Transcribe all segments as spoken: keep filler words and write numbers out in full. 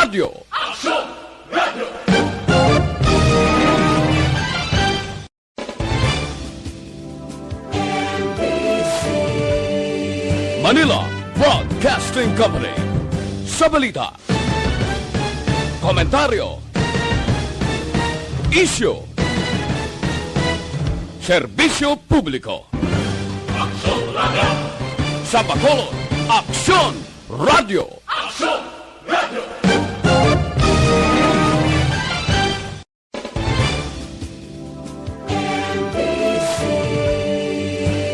Radyo. Aksyon Radyo. Manila Broadcasting Company. Sa balita, komentaryo, isyu, serbisyo publiko. Aksyon Radyo. Sa Bacolod, Aksyon Radyo. Aksyon Radyo.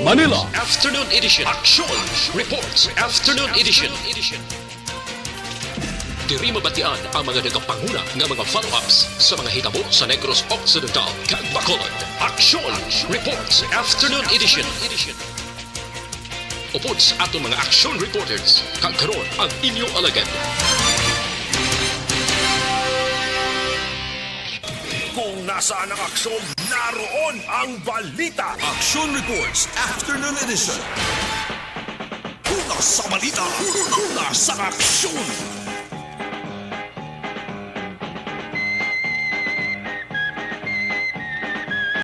Manila Afternoon Edition. Aksyon Reports Afternoon Edition. Diri mabatian ang mga nagapanguna nga mga follow-ups sa mga hitabo sa Negros Occidental kag Bacolod. Aksyon Reports Afternoon Edition. Upod sa aton mga action reporters, kag karon ang inyo alagad. Kung nasaan ang aksyon, naroon ang balita. Action Reports Afternoon Edition. Una sa balita, una sa aksyon.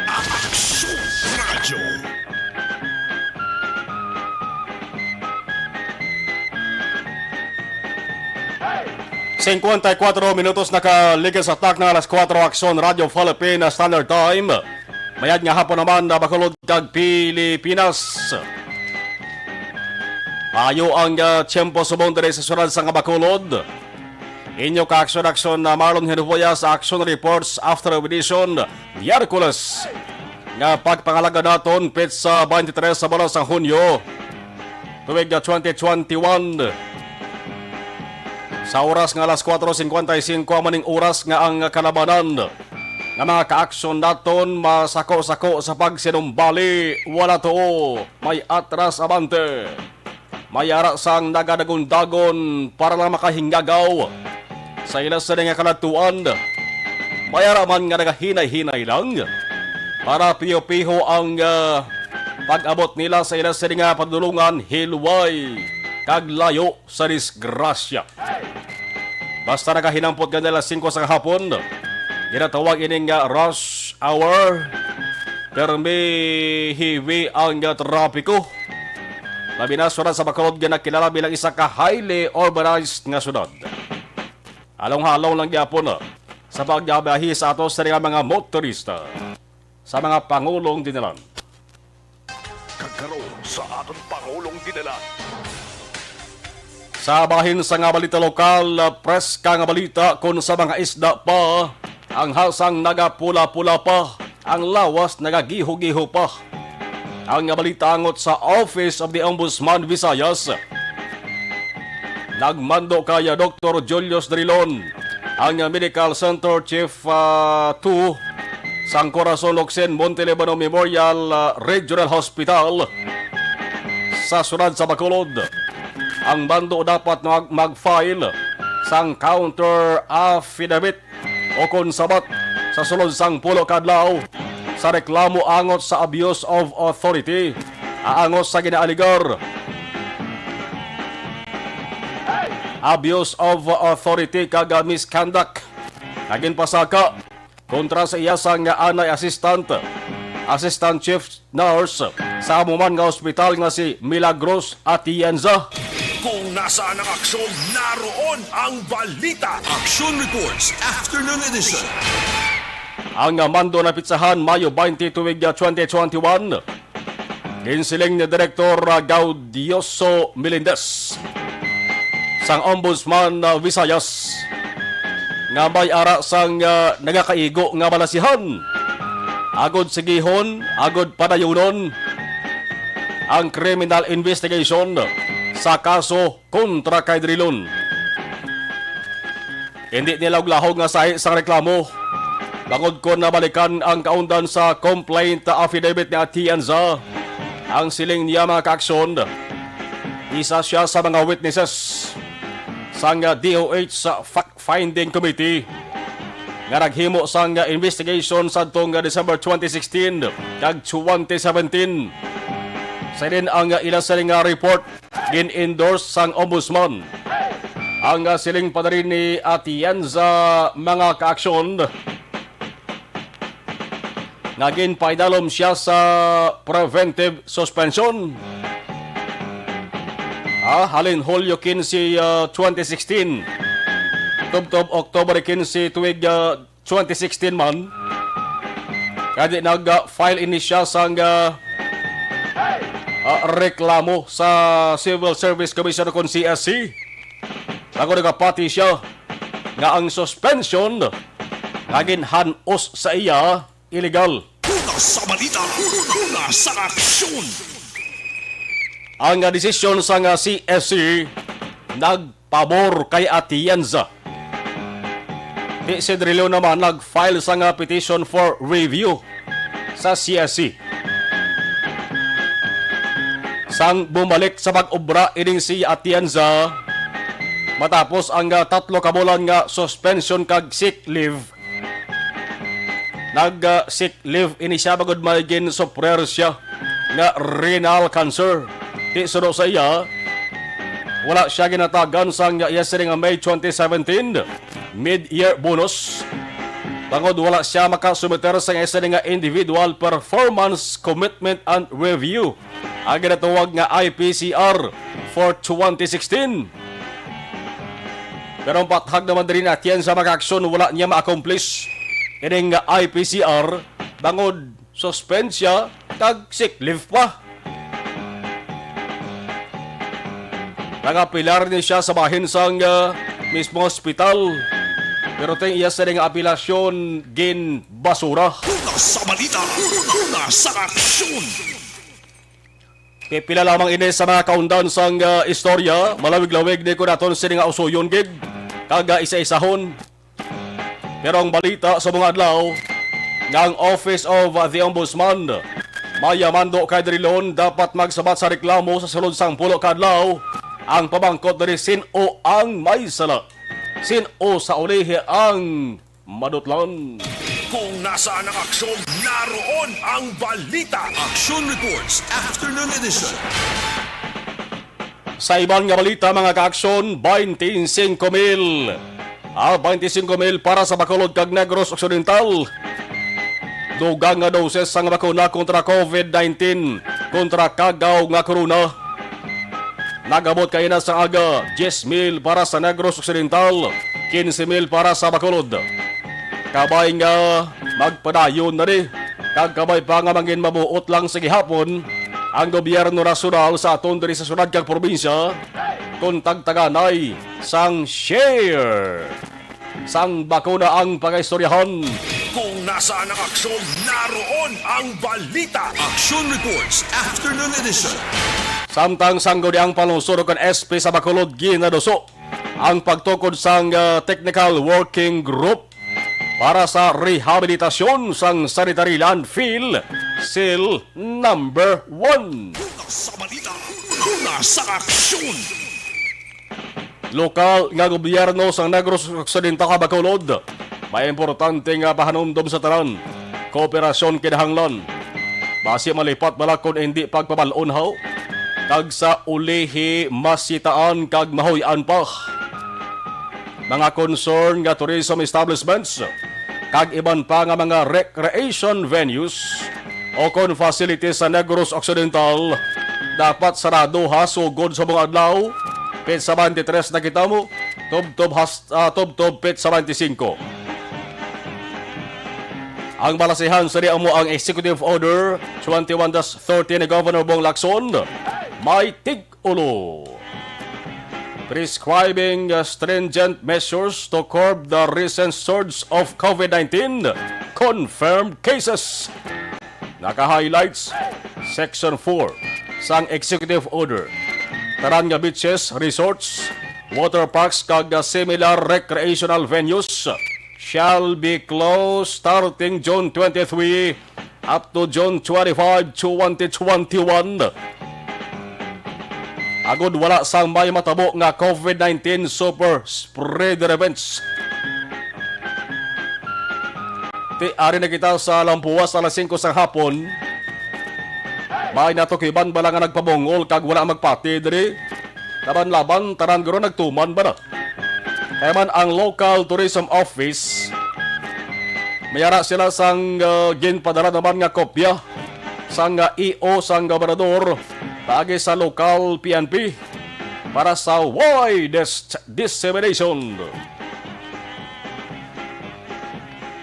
Aksyon Radyo. Singkwenta y kuatro minutos nakaligid sa takna alas kuwatro, Aksyon Radyo Philippine Standard Time. Mayad nga hapon naman na Bacolod kag Pilipinas. Maayo ang, ah, tiyempo subong diri sa siyudad sang Bacolod. Inyo ka-aksyon-aksyon na Marlon Hinuboya sa Action Reports After Edition, Miyerkules nga pagpangalaga naton, petsa twenty-three sa bulan sang Hunyo, tuig nga twenty twenty-one. Sa oras nga alas kuwatro singkwenta y singko, amo ning oras nga ang kalabanan nga mga kaaksyon naton masako-sako sa pagsinumbali, wala tuo, may atras abante. May ara sang nagadagon-dagon para lang makahingagaw sa ila sini nga kaladtuan. May ara man nga nagahinay-hinay lang para piho-piho ang, ah, pag-abot nila sa ila sini nga padulungan, hilway kag layo sa disgrasya. Basta nakahinampot nga alas singko sa kahapon, ginatawag ini nga rush hour. Permi heavy ang, ah, trapiko. Labi na siyudad sa Bacolod nga nakilala bilang isa ka highly urbanized nga siyudad. Halong-halong lang gyapon, ah, sa pagbiyahe sa ato sa mga motorista, sa mga pangulong dinalan. Kag karon sa aton pangulong dinalan. Sa bahin sa nga balita lokal, ah, preska nga balita kon sa mga isda pa, ang hasang nagapula-pula pa, ang lawas nagagiho-giho pa. Ang nga balita angot sa Office of the Ombudsman Visayas. Nagmando kay Doktor Julius Drilon, ang Medical Center Chief, ah, two sang Corazon Locsin Montelibano Memorial, ah, Regional Hospital sa siyudad sa Bacolod. Ang mando dapat mag-, mag-file sang counter affidavit o kon sabat sa sulod sang pulo ka adlaw sa reklamo angot sa abuse of authority, angot sa ginaaligar abuse of authority kag, ah, misconduct nga ginpasaka kontra sa iya sang anay assistant, assistant chief nurse sa amo man nga ospital nga si Milagros Atienza. Kung nasaan ang aksyon, naroon ang balita. Action Reports, Afternoon Edition. Ang mando napitsahan Mayo twenty, tuig twenty twenty-one. Ginsiling ni Direktor Gaudioso Melendez sang Ombudsman, ah, Visayas nga may ara sang, ah, nagakaigo nga balasihan agod sigihon, agod padayunon ang criminal investigation sa kaso kontra kay Drilon. Hindi nilahog-lahog nga sahi sang reklamo bangod kon nabalikan ang kaundan sa complaint affidavit ni Atienza. Ang siling niya, mga kaaksyon, isa siya sa mga witnesses sang D O H sa fact-finding committee nga naghimo sang investigation sadtong December twenty sixteen kag twenty seventeen. Sa din ang ila sini nga report gin-endorse sang Ombudsman. Ang, ah, siling pa na rin ni Atienza, mga kaaksyon, nga ginpaidalom siya sa preventive suspension. Ah, halin Hulyo quince, ah, twenty sixteen, tubtob October quince tuig, ah, twenty sixteen man, kadi nag-file ini siya sang, ah, ah, reklamo sa Civil Service Commission o kon C S C. Ako nagapati siya nga ang suspension nga ginhan-os sa iya illegal. Una sa balita, una sa aksyon. Ang, ah, desisyon sang, ah, C S C nagpabor kay Atienza. Ti si Drilon naman nag-file sang, ah, petition for review sa C S C. Sang bumalik sa pag-obra ining si Atienza, matapos ang, ah, tatlo ka bulan nga suspension kag sick leave, nag, ah, sick leave ini siya bangod may ginsuprer siya nga renal cancer. Ti suno sa iya, wala siya ginatagan sang iya sini nga May twenty seventeen mid-year bonus, bangod wala siya makasumiter sang iya sini nga individual performance commitment and review, ang ginatawag nga I P C R for twenty sixteen. Pero ang pathag naman diri ni Atienza, mga kaaksyon, wala niya ma-accomplish ining I P C R, bangod suspend siya kag sick leave pa. Nagapilar ni siya sa bahin sang, ah, mismo ospital. Pero ting iya sini nga apelasyon ginbasura. Una sa balita, una sa aksyon. Pipila lamang ini sa mga kaundan sang, ah, istorya. Malawig-lawig ni ko naton sini nga usuyon gid kag, ah, isa-isahon. Pero ang balita sa mga adlaw nga ang Office of the Ombudsman may mando kay Drilon dapat magsabat sa reklamo sa sulod sang pulo ka adlaw. Ang pamangkot diri, sin-o ang may sala? Sin-o sa ulihi ang madutlan? Kung nasaan ang aksyon, naroon ang balita. Action Reports, Afternoon Edition. Sa iban nga balita, mga kaaksyon, twenty-five mil, ah, twenty-five mil para sa Bacolod kag Negros Occidental. Dugang nga doses sang bakuna kontra COVID nineteen, kontra kagaw nga corona. Nagabot kaina sa aga, diyes mil para sa Negros Occidental, quince mil para sa Bacolod. Kabay nga magpadayon na ni, kag kabay pa nga mangin mabuot lang sa gihapon ang gobyerno nasyonal sa aton diri sa syudad kag probinsya, kon tagtaganay sang share sang bakuna ang pagaistoryahan. Kung nasaan ang aksyon, naroon ang balita. Action Reports, Afternoon Edition. Samtang sangguni ang panlungsod kag S P sa Bacolod ginaduso ang pagtukod sang, ah, Technical Working Group para sa rehabilitasyon sang sanitary landfill, seal number one. Una sa balita, una sa aksyon. Lokal nga gobyerno sang Negros Occidental kag Bacolod, may importante nga pahanumdom sa tanan. Kooperasyon kinahanglan. Basi malipat bala kon indi pagpabal-on haw, kag sa ulihi masitaan kag mahuy-an pa. Mga concern nga tourism establishments kag iban pa nga mga recreation venues o kon facilities sa Negros Occidental dapat sarado ha sugod sa mga adlaw, petsa twenty-three na kita mo, tubtob has-, ah, tubtob petsa twenty-five. Ang balasihan sini amo ang Executive Order twenty-one dash thirty ni Governor Bong Lacson, may tig-ulo. Prescribing, uh, stringent measures to curb the recent surge of COVID nineteen confirmed cases. Naka-highlights, Section four sang Executive Order. Tanan nga beaches, resorts, water parks, kag, uh, similar recreational venues shall be closed starting June twenty-three up to June twenty-five, twenty twenty-one. Agod wala sang may matabo nga COVID nineteen super spreader events. Ti, ari na kita sa lampuas alas singko sa hapon. May natukiban bala nga nagpabungol kag wala magpati diri? Laban-laban, tanan guro nagtuman ba na? Kaya man ang local tourism office, may ara sila sang, ah, ginpadala naman nga kopya sang, ah, E O sang gobernador paagi sa local P N P para sa wide dis-, dissemination.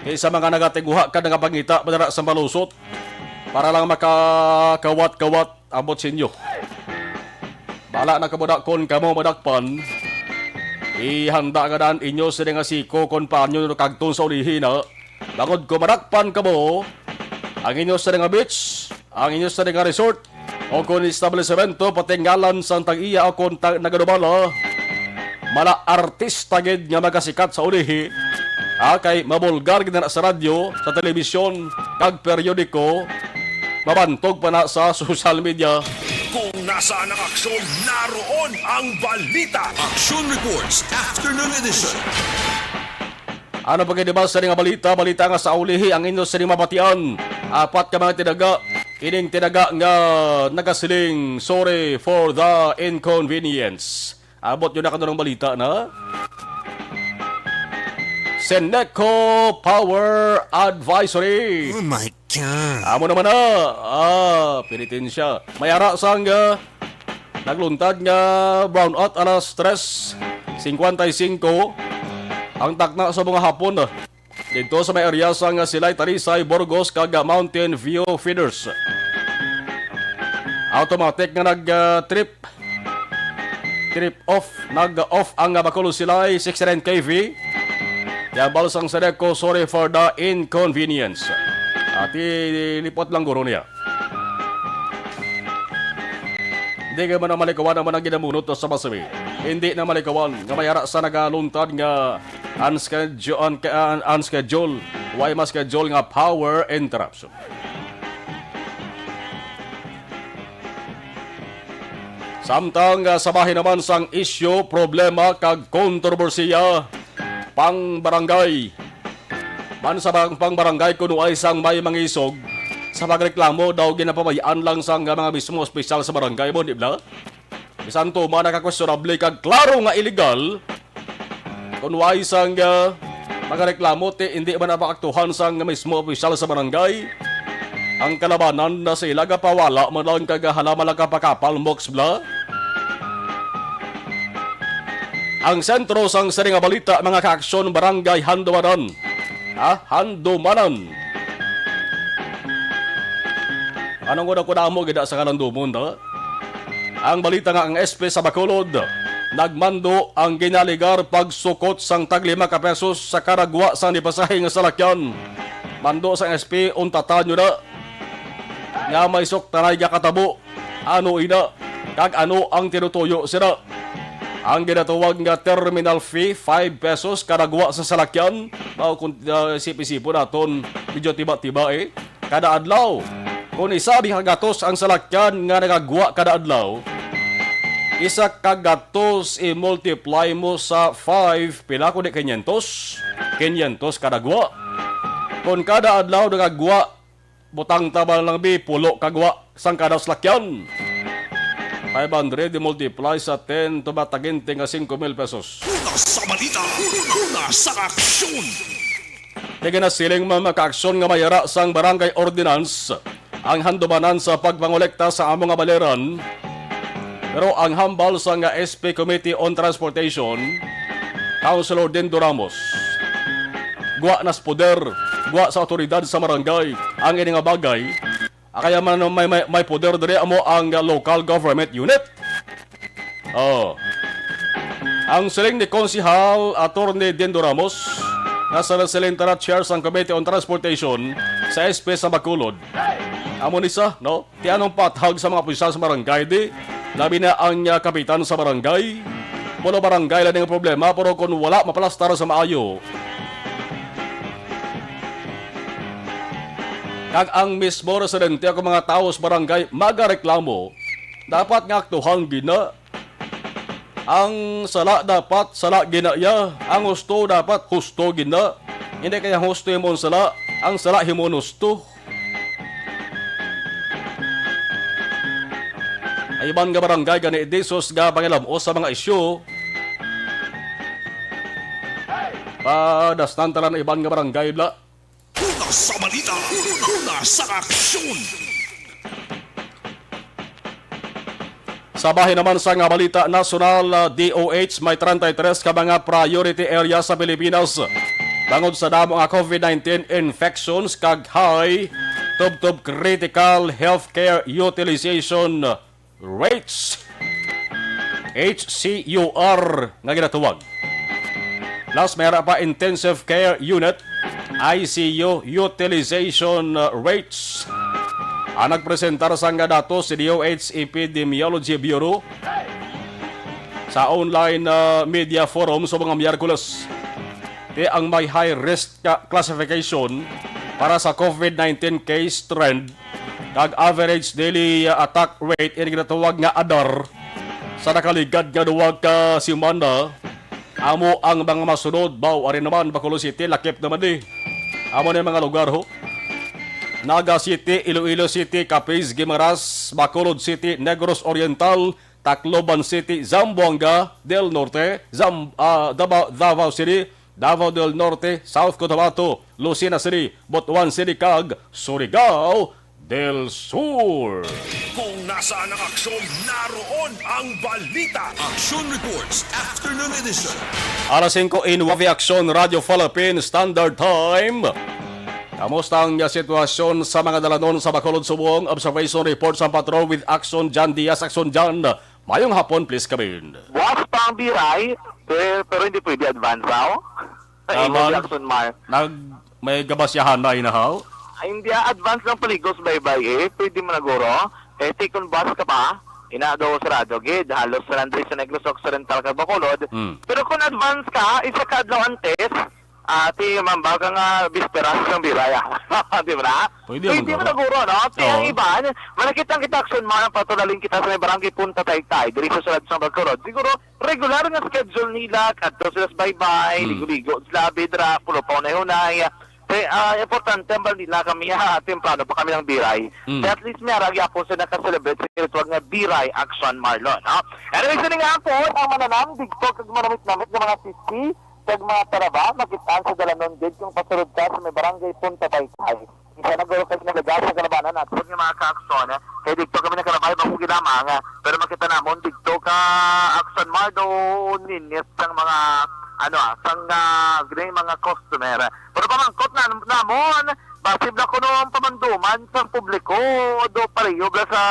Kay sa mga nagatinguha ka nagapangita pa dira sa malusot para lang makakawat-kawat abot sa inyo. Bala na kamo na kon kamo madakpan. Ihanda nga daan inyo sini nga siko kon paano nyo kagton sa ulihi na. Bangod ko madakpan kamo, ang inyo sini nga beach, ang inyo sini nga resort, o kon establisemento, pati ngalan sang tag-iya o kon ta-, nagadumala, mala artista gid nga magasikat sa ulihi, ah, kay mabulgar gid na sa radyo, sa telebisyon, kag periodiko, mabantog pa na sa social media. Kung nasaan ang aksyon, naroon ang balita. Action Reports, Afternoon Edition. Ano pa gid ba sa nga balita? Balita nga sa ulihi ang inyo sa mabatian. Apat ka mga tinaga. Kining tinaga nga nagasiling, "Sorry for the inconvenience." Abot yun na kanunong balita na. Seneco Power Advisory. Oh my God. Amo naman na. Ah, penitensya. May ara sang, ah, nagluntad nga brownout alas tres cincuenta y cinco ang takna sa mga hapon. Dito sa may area sang Silay, Talisay, Burgos, kag Mountain View feeders. Automatic nga nag, ah, trip, trip off, nag-off ang Bacolod Silay, sixty-nine K V. Yabal sang Seneco, "Sorry for the inconvenience." Ati, lipot lang guro niya. Hindi ka man ang malikawan naman ang ginamunot sa Masumi. Hindi na malikawan nga may ara sa nagaluntad nga unschedule, un-, un-, unschedule, way ma-schedule nga power interruption. Samtang, ah, sa bahin naman sang isyu, problema kag kontrobersiya, pang barangay. Man sa bang-, pang barangay, kuno ay sang may mangisog sa pagreklamo daw ginapabayaan lang sang mga mismo opisyal sa barangay mo, di ba? Bisan tuman nakakwestionable kag klaro nga illegal, kun way sang, ah, magareklamo, ti hindi man napaaktuhan sang mismo opisyal sa barangay. Ang kalabanan na sila gapawala man lang kag halama lang kapakapal, moks bla. Ang sentro sang sini nga balita, mga kaaksyon, Barangay Handumanan. Ha? Handumanan. Anong una ko na amo gida sa kalandumon, ha? Ang balita nga ang S P sa Bacolod nagmando ang ginaligar pagsukot sang tag lima ka pesos sa kada gwa sang nipasahi nga salakyan. Mando sang S P, untatan nyo na nga may suktanay nga katabo. Ano ina? Kag ano ang tinutuyo sila? Ang ginatawag nga terminal fee, five pesos kada gwa sa salakyan. Mao kung, ah, sip-isipon naton, medyo tiba-tiba, eh. Kada adlaw. Kung isa ka gatos ang salakyan nga nagagwa kada adlaw, isa ka gatos i-multiply mo sa five, pila kundi quinientos? Quinientos kada gwa. Kung kada adlaw nagagwa, butang ta ba lang bi, pulo ka gwa sang kada salakyan. Five hundred i-multiply sa ten, tumataginte nga singko mil pesos. Una sa balita, una sa aksyon. Kay ginasiling man mga kaaksyon nga may ara sang barangay ordinance ang handumanan sa pagpangolekta sa amo nga baleran. Pero ang hambal sang S P Committee on Transportation, Councilor Dindo Ramos, gwa nas poder, gwa sa awtoridad sa barangay ang ini nga bagay. Kaya man may, may, may poder diri amo ang local government unit. Oh. Ang siling ni Konsehal Attorney Dindo Ramos, nga sa Silentara Chair sang Committee on Transportation sa S P sa Bacolod. Amo ni sa, no? Ti anong pathag sa mga opisyal sa barangay di? Labi na ang, ah, kapitan sa barangay. Pulo barangay lang ang problema, pero kung wala mapalastar sa maayo, kag ang mismo residente o mga tawo sa barangay magareklamo, dapat nga aktuhan gina. Ang sala dapat sala gina iya, ang husto dapat husto gina. Hindi kaya husto himo ang sala, ang sala himo husto. Ay iban nga barangay gani disos nga pangilam-os sa mga isyu. Ah, dasnan tanan iban nga barangay, bla. Una sa balita, una sa aksyon. Sa bahin naman sa nga balita nasyonal, ah, D O H may treinta y tres ka mga priority area sa Pilipinas bangod sa damo nga COVID nineteen infections kag high tubtob critical healthcare utilization rates, H C U R nga ginatawag. Plus, may ara pa intensive care unit, I C U utilization, uh, rates. Ang nagpresentar sang datos si D O H Epidemiology Bureau sa online, uh, media forum sa mga Miyerkules. Ti ang may high risk ka classification para sa COVID nineteen case trend kag average daily attack rate, ini ginatawag nga adar, sa nakaligad nga duha ka semana. Amo ang mga masunod, baw, ari naman, Bacolod City, lakip naman ni. Amo ni mga lugar, ho. Naga City, Iloilo City, Capiz, Guimaras, Bacolod City, Negros Oriental, Tacloban City, Zamboanga del Norte, Zam-, ah, Daba-, Davao City, Davao del Norte, South Cotabato, Lucena City, Butuan City, kag Surigao del Sur. Kung nasaan ang aksyon, naroon ang balita. Action Reports, Afternoon Edition. Alas singko in Wavi Aksyon, Radyo Philippine Standard Time. Kamusta ang sitwasyon sa mga dalanon sa Bacolod subong? Observation report sa Patrol with Action Jan Diaz. Action Jan, mayong hapon, please come in. Buwas pa ang biray, pe-, pero hindi pwede advance, aw? Sa imo, Aman, Jackson Mar. Nag-, may gabasyahan na inahaw? Ay, hindi, ah, advance ng paligos, baybay, eh. Pwede mo na, guro. Eh, ti kon buwas ka pa, ina daw sarado, gid. Halos sarandri sa Negros Occidental kag Bacolod. Hmm. Pero kung advance ka, isa ka adlaw antes, ah, ti mambal ka nga bisperas ng biraya. Di ba na? Pwede Pwede naman, mo guro. na, guro, no? Ti ang Oo. iban, malakit ang kita aksyon, mga patulaling kita sa may barangay Punta Taytay, diri sa sulod sa Bacolod. Siguro, regular nga schedule nila, kadto sila sa baybay, Hmm. ligo-ligo sila, bidra, pulo pa hunay-hunay. Kay, ah, importante ang bal nila kami, ha, temprano pa kami ng biray. Hmm. Kaya at least may ara gyapon sila naka-celebrate sa ginatawag nga biray action, Marlon, no? Anyway, sa nga po, ang mananam, digto kag manamit-namit ng mga sisi, kag mga taraba, makitaan sa dalanon gid kung pasulod ka sa may barangay Punta Taytay. Isa na guro kag nalaga sa kalabanan naton nga mga kaakson, eh. Kay digto kami nakalabay bang-o gid lamang, eh. Pero makita namon digto ka akson, Mardo, ninis sang mga, ano, ah, sang, ah, gray mga customer. Pero pamangkot na namon, basib na kuno ang pamanduman sang publiko, do pareho bala sa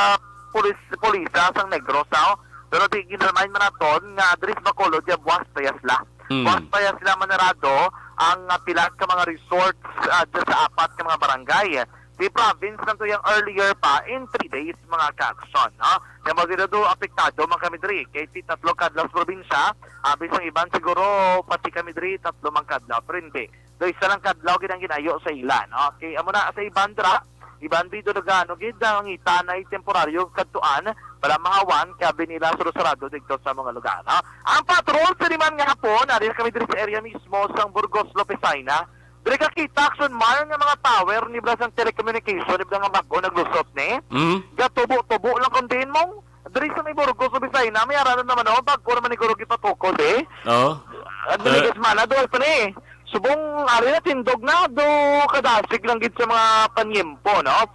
pulis, pulisa sang Negros, ah. Pero di ginremind man naton nga diri sa Bacolod, ya buwas pa ya sila. Hmm. Buwas pa ya sila manarado ang, ah, pila ka mga resorts, ah, dyan sa apat ka mga barangay. Di province lang to yang earlier pa in three days, mga ka-aksyon, no? Kaya mga ginado, apektado man kami diri. Kay ti tatlo ka adlaw sa probinsya, ah, bisan iban siguro, pati kami diri, tatlo man ka adlaw. Pero hindi. Do isa lang ka adlaw gid ang ginayo sa ila, no? Kay amo na sa iban dra, iban bido nagano gid ang ngita na temporaryo kadtuan para mahawan kay abi nila sarado-sarado didto sa mga lugar, no? Ang patrol sa liman nga hapon, ari na kami diri sa area mismo sang Burgos, Lopez Saina. Diri ka kita, Action Mar, nga mga tower ni bala sang telecommunication, ni bala nga bag-o naglusot ni. Mm. Gatubo-tubo lang kung diin mong diri sa may Burgos, Lopez Saina, may aranan naman, oh, bag-o naman ni guro gipatukod, eh. Oo. At Eh. Diligas man, dual pa ni. Subong, ari na, tindog na, do kadasig lang gid sa mga panyempo, no?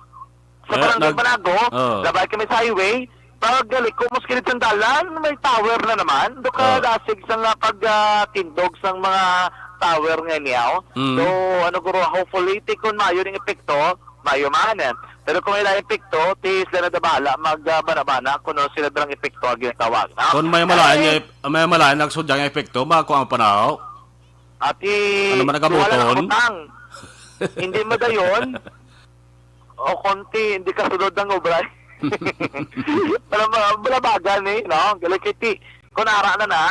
Sa Eh, Barangay nag-, Banago, oh. Labay kami sa highway. Pag liko mo sa kilid sang dalan, may tower na naman. Do Oh. kadasig sa nga pag, ah, tindog sang mga tower nga niyaw. Mm. So, ano, guro, hopefully, ti kon maayo ning epekto, maayo man. Pero kung wala epekto, ti sila na da bahala mag, ah, bana-bana kung ano sila dalang epekto ang ginatawag, no? Kung may malain Ay! nga ep-, may malain nga sudya nga epekto, makuha ang panaw. Ati, Ano man ang duha lang kabuton? ang butang. Hindi madayon. O konti, hindi kasunod ang obra. Wala ma-, wala bagan eh, no? Galing kiti. Kung ara na na,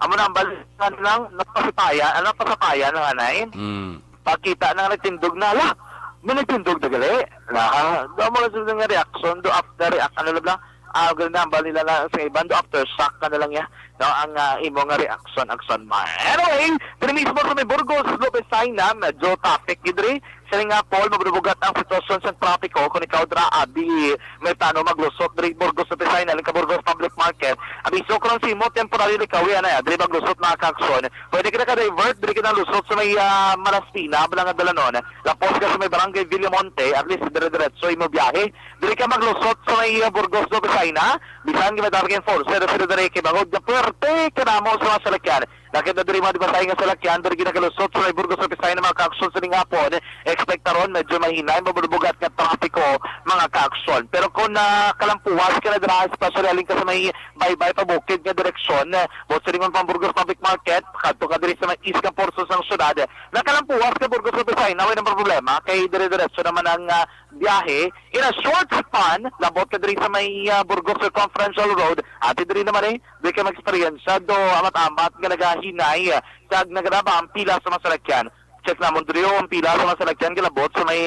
amo na ang balikan lang, napasapayan, ano, pasapayan ng anay. Mm. Pagkita na nga nagtindog na, ala, may nagtindog na gali. Na, do mo lang sila nga reaction, do after react, ano lang, ah, ganun na, ang bali nila na sa iban, do aftershock ka na lang ya, no, ang, ah, imo nga reaction, action man. Anyway, diri mismo sa may Burgos, Lopez Saina, medyo traffic gid diri, Sining nga, Paul, mabubugat ang sitwasyon sa trapiko. Kung ikaw dira, abi, may plano maglusot diri Burgos Opisina, halin ka Burgos Public Market, abiso ko lang sa imo, temporary likawi, anay, ah, diri maglusot, mga kaaksyon. Pwede ka na ka-divert, diri ka na lusot sa may, ah, Malaspina, Balanga Dalanon. Lapos ka sa may Barangay Villamonte, at least dire-diretso imo biyahe. Diri ka maglusot sa may, ah, Burgos Opisina, bisan nga may traffic enforcer, pero dire kay bangod nga puwerte ka namo sa mga salakyan. Nakita diri mga dibasahin nga salakyan, diri ginagalusot sa may Burgos Opisina, mga kaaksyon, sining hapon. Expect ta ron, medyo mahinay, mabubugat nga trapiko, mga kaaksyon. Pero kung nakalampuwas ka na dira, especially halin ka sa may Baybay pa bukid nga direksyon, eh, buot silingon pang Burgos Public Market, kadto ka diri sa may East nga portion sang syudad, nakalampuwas ka Burgos Opisina, way na problema, kay dire-diretso naman ang, ah, biyahe. In a short span, labot ka diri sa may, ah, Burgos Circumferential Road, ati diri naman, eh, di ka mag-experience do amat-amat nga nagahinay, ah, kag nagadaba ang pila sa mga salakyan. Check namon diri, oh, ang pila sa mga salakyan galabot sa may,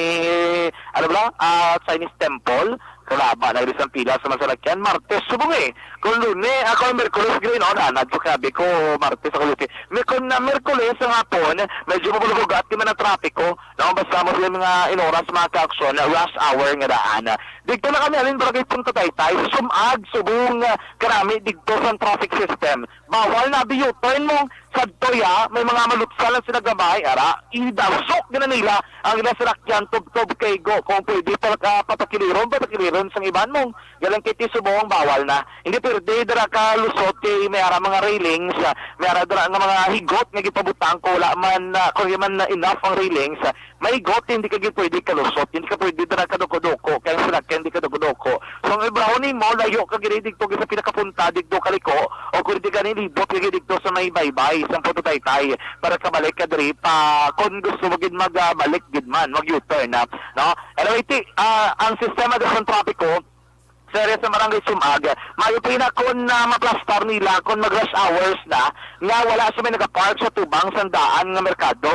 ano bala, ah, Chinese Temple. Kalaba na diri sa pila sa mga salakyan. Martes subong, eh. Kung Lunes, ako ang Miyerkules, green, oh, nanad ko, kabi ko, Martes ako, Lunes. May kung na Miyerkules ang hapon, medyo mabulubugat, di man ang trapiko. No, basta mo sila mga inoras, mga kaaksyon, rush hour nga daan. Dito na kami, halin, Barangay Punta Taytay, sumag, subong, karami, dito sa traffic system. Bawal na abi U-turn mo. Sadto ya, may mga malutsan lang sila gamay, ara, idasok gina nila ang ilang salakyan tubtob kay go. Kung pwede, pala ka patakiliron, patakiliron sang iban mong galang kay ti subong, bawal na. Hindi pwede dira ka lusot kay may ara mga railings, ah, may ara dira nga mga higot nga gipabutang ko, wala man, ah, kung di man na enough ang railings, ah, may got, hindi ka gid pwede kalusot, hindi ka pwede dira kaduko-duko, kay ang salakyan hindi kaduko-duko. So, ang ibrahon nimo, layo ka gid didto sa pinakapunta, didto kaliko, o kung di gani, libot ka gid didto sa may baybay, sa Punta Taytay, para kabalik ka diri pa, kung gusto mo gid magbalik gid man, mag-U-turn na, no? Anyway, ti, ah, ang sistema sa trapiko, sa area sa Barangay Sumag, maayo pa ina kon, ah, maplastar nila kon mag-rush hours na, nga wala sa may nagapark sa tubang sang daan nga merkado.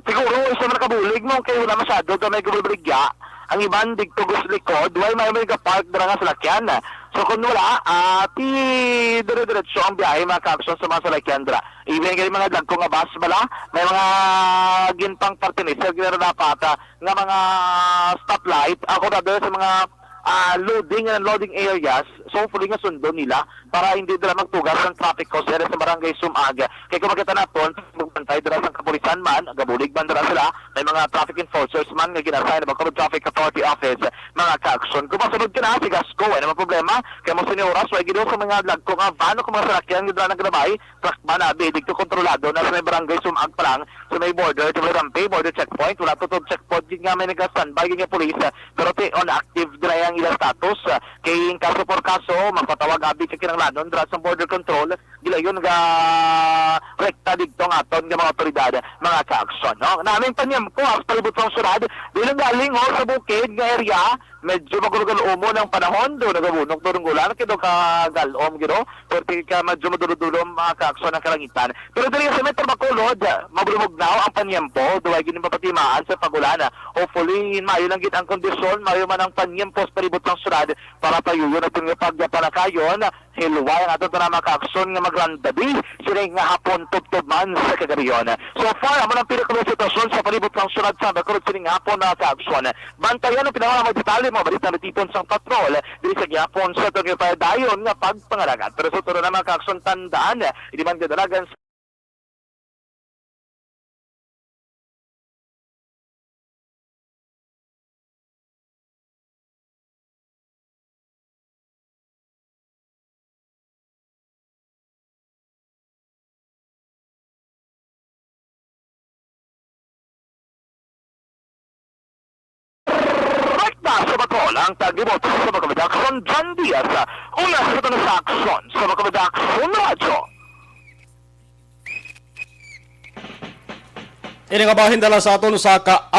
Siguro, isa man nakabulig mo kay wala masyado daw may gumabaligya. Ang iban didto gus likod, way may, may nagapark dira nga salakyan. So, kung wala, ah, ti dire-diretso ang biyahe, mga kaaksyon, sa mga salakyan dira. Even kay mga dagko nga bus bala, may mga ginpang parte ni Sir Guerrero dapat, ah, nga mga stoplight, ako rather sa mga ah, loading and unloading areas, so hopefully nga sundon nila para hindi nila magtugas ang traffic ko sa area sa Barangay Sumag. Kay kung makita naton, magbantay dira sa kapulisan man, gabulig man dira sila, may mga traffic enforcers man nga gina-assign ng Bacolod Traffic Authority Office, mga kaaksyon. Kung masunod ka na, si Gasco, wala namang problema, kay mo sa oras, way gido sa mga dagko nga van o kung mga salakyan nga dira naglabay, truck ba na, abi, didto kontrolado na sa may Barangay Sumag pa lang, sa may border, sa may Rampe, border checkpoint, wala to, to checkpoint, gid nga may nag-standby, gid nga police, ah, pero ti, on active dira ang ila status, ah, kay in kaso por kaso, magpatawag, abi, sa kinahanglanon, dira sa border control, gilayon ga rekta didto ang aton nga mga otoridad, mga kaaksyon, no? Naming panyempo, as palibot sang syudad, dili galing, oh, sa bukid nga area, medyo magulo-gulo mo ng panahon, do nagabunok, do nang ulan, kay do ka galom, gid, oh. Perti ka medyo madulo-dulo, mga kaaksyon, ang kalangitan. Pero diri sa Metro Bacolod, mabulumugnaw ang panyempo, duway gid mapatimaan sa pag-ulan. Hopefully, maayo lang gid ang kondisyon, maayo man ang panyempo sa palibot sang syudad para payuyon aton nga pagpanakayon. Hilway ang aton tanan, mga kaaksyon, nga magrandabi sini nga hapon tubtob man sa kagarion. So far, amo ang pinakaulong sitwasyon sa palibot sang syudad sa Bacolod sining hapon, mga kaaksyon. Bantayan ang pinaka mga detalye, mga balita natipon sang patrol diri sa gihapon sa aton nga padayon nga pagpangalagan. Pero sa tulo na, mga kaaksyon, tandaan, hindi man kadalagan sa Rekta sa Batol ang taglibot sa Bacolod Action, John Diaz. Una sa tanong sa aksyon sa Bacolod Action Radyo. Ini nga bahin dala sa aton sa ka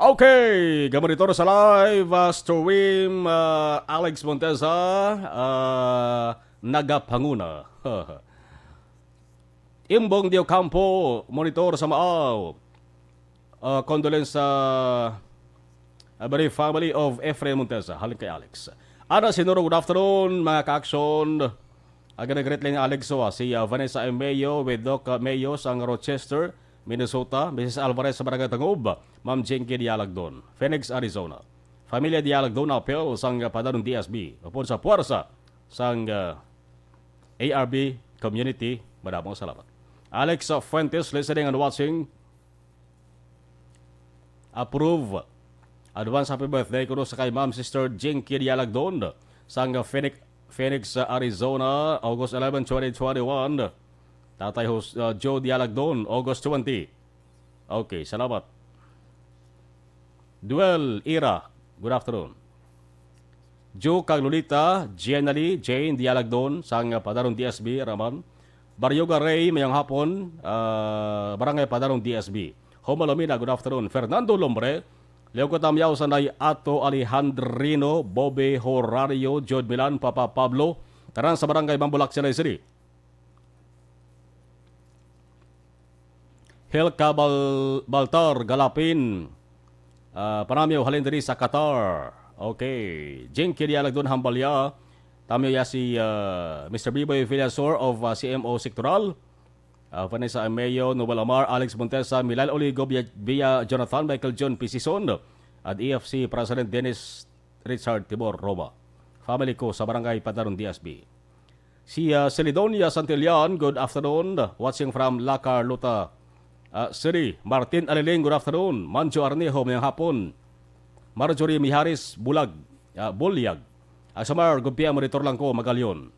Okay, gamonitor sa live, ah, stream, ah, Alex Montesa, ah, nagapanguna. Imbong Diocampo, monitor sa Maaw. Ah, condolence sa, ah, bereaved family of Efren Montesa. Halin kay Alex. Ana Sinuro, good afternoon, mga ka-action. Aga nag-greet lang Alex, so, ah, si, ah, Vanessa M. Mayo with Doc, ah, Mayo sang Rochester, Minnesota, Missus Alvarez sa Barangay Tangob, Ma'am Jinky Dialagdon, Phoenix, Arizona. Familia Dialagdon, apel sang, ah, Padaron D S B, upon sa puwersa sang, ah, A R B community. Madamong salamat. Alex, ah, Fuentes, listening and watching. Approve. Advance happy birthday kuno sa kay Ma'am Sister Jinky Dialagdon sang Phoenix, Phoenix, uh, Arizona, August eleven, twenty twenty-one. Tatay Jos-, uh, Joe Dialagdon, August twenty. Okay, salamat. Duel Ira, good afternoon. Joe kag Lolita, Jenny, Jane Dialagdon sang Padaron D S B, Raman. Baryoga Ray, mayang hapon, ah, Barangay Padaron D S B. Homalomina, good afternoon. Fernando Lombre, Leo Katamyaw, Sanay Ato Alejandrino, Bobby Horario, Jod Milan, Papa Pablo, tanan sa Barangay Bambulak, Silay City. Helka Bal-, Baltar Galapin, ah, panamyo halin diri sa Qatar. Okay. Jinky Dialagdon, Hambalya. Tamyo ya si, ah, Mister Biboy Villasor of, ah, C M O Sectoral. Ah, Vanessa Ameo, Noel Amar, Alex Montesa, Milal Oligo, Via, Via Jonathan, Michael John Pisison, at E F C President Dennis Richard Tibor Roma. Family ko sa Barangay Padaron D S B. Si, ah, Celidonia Santillan, good afternoon. Watching from La Carlota, ah, City. Martin Aliling, good afternoon. Manjo Arnejo, mayang hapon. Marjorie Miharis, Bulag, ah, Bulyag. Asamar, good P M, monitor lang ko, Magalion.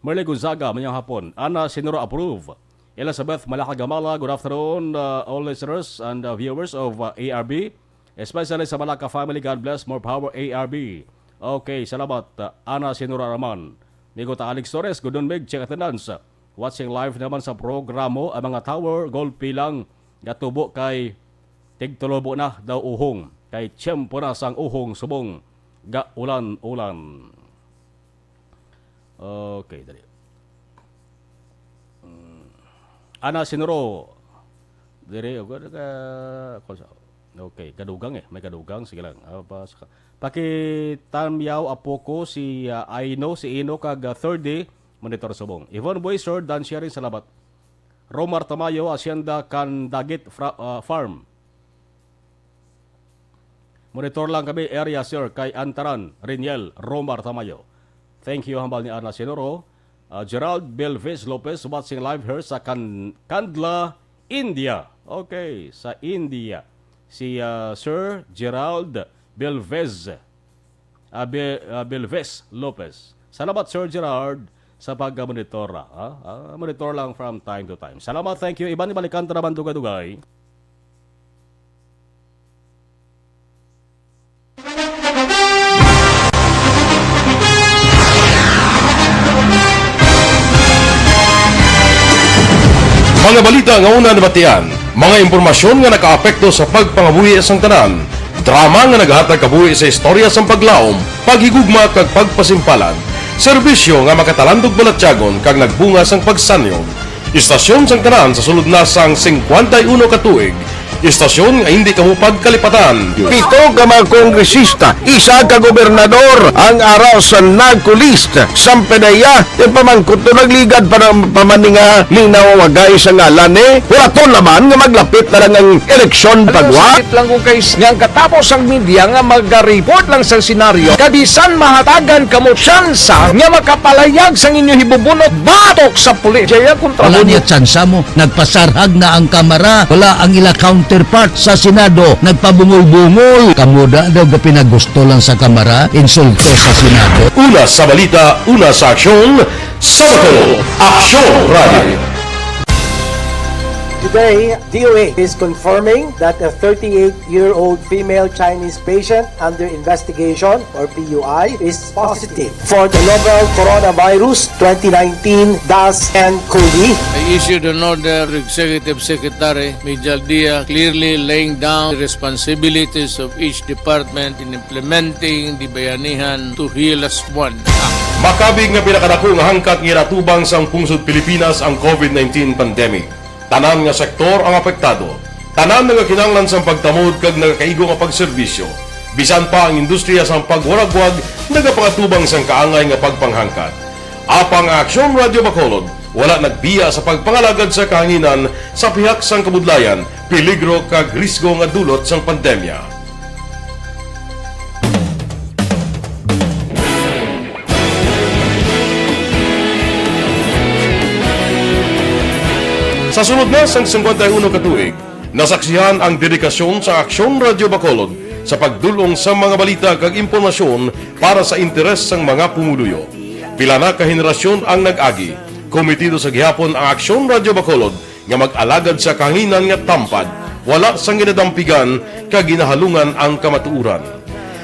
Merly Gonzaga, mayang hapon. Ana Sinuro, approve. Elizabeth Malaka Gamala, good afternoon, uh, all listeners and, uh, viewers of, uh, A R B, especially sa Malaka family. God bless, more power, A R B. Okay, salamat, uh, Ana Sinuro Araman. Migo ta Alex Torres, good noon, Mig, check attendance. Watching live naman sa programo ang mga tower, golpe lang, gatubo kay tigtulubo na daw uhong, kay tiyempo na sang uhong subong ga ulan-ulan. Okay, dali. Mm. Ana Sinuro. Diri, okay, ka-, kung sa-, okay, kadugang eh. May kadugang. Sige lang. Ah, pa-, sa-, pakitamyaw, apo ko, si, ah, Aino, si Ino, kag, ah, thirty, monitor subong. Yvonne Boy, Sir Dan Sharing, salamat. Romar Tamayo, Hacienda Candagit Fra-, ah, Farm. Monitor lang kami, area, sir, kay Antaran, Riniel, Romar Tamayo. Thank you, hambal ni Ana Sinuro. Ah, Gerald Belvis Lopez, watching live here sa Can-, Kandla, India. Okay, sa India. Si, ah, Sir Gerald Belvis, ah, Be-, ah, Belvis Lopez. Salamat, Sir Gerald, sa pagmonitor, ah. Ah, monitor lang from time to time. Salamat, thank you. Iban, ibalikan ta naman dugay-dugay. Mga balita nga una nabatian, mga impormasyon nga nakaapekto sa pagpangabuhi sang tanan, drama nga nagahatag kabuhi sa istorya sang paglaom, paghigugma kag pagpasimpalan, serbisyo nga makatalandog balatyagon kag nagbunga sang pagsanyog. Istasyon sang tanan sa sulod na sang singkwenta y uno ka tuig. Istasyon nga hindi kamo pagkalipatan. Pito ka mga kongresista, isa ka gobernador ang ara sa NAGCO list. Sampanaya, ti pamangkot to nagligad pa ng pamaninga linawagay sa ngalan ni. Hulaton naman nga maglapit na lang ang eleksyon pagwa. Sakit lang kung kay nga ang katapos ang media nga magaripot lang sa senaryo. Kabisan mahatagan kamo tsansa nga makapalayag sang inyo hibubunot batok sa pulis. Jaya kontra Wala mo niya tsansa mo. Nagpasarhag na ang Kamara. Wala ang ila counterpart sa Senado. Nagpabungol-bungol. Kamo da daw ga pinagusto lang sa Kamara, insulto sa Senado. Una sa balita, una sa aksyon, sa Bato, Aksyon Radio. Today, D O H is confirming that a thirty-eight-year-old female Chinese patient under investigation, or P U I, is positive for the novel coronavirus twenty nineteen dash N COVID. I issued an order to Executive Secretary Mijal Dia, clearly laying down the responsibilities of each department in implementing the Bayanihan to Heal Us One Act. Makabig nga pinakadako nga hangkat nga ginatubang sang pungsod Pilipinas ang COVID nineteen pandemic. Tanan nga sektor ang apektado. Tanan nagakinahanglan sang pagtamod kag nagakaigo nga pagserbisyo. Bisan pa ang industriya sang pagwaragwag nagapangatubang sang kaangay nga pagpanghangkat. Apang ang Aksyon Radyo Bacolod wala nagbiya sa pagpangalagad sa kahanginan sa pihak sang kabudlayan, peligro kag risgo nga dulot sang pandemya. Sa sulod na sang singkwenta y uno ka tuig, nasaksihan ang dedikasyon sa Aksyon Radyo Bacolod sa pagdul-ong sa mga balita kag impormasyon para sa interes sang mga pumuluyo. Pila na ka henerasyon ang nag-agi. Komitido sa gihapon ang Aksyon Radyo Bacolod nga mag-alagad sa kahanginan nga tampad, wala sang ginadampigan kag ginahalungan ang kamatuoran.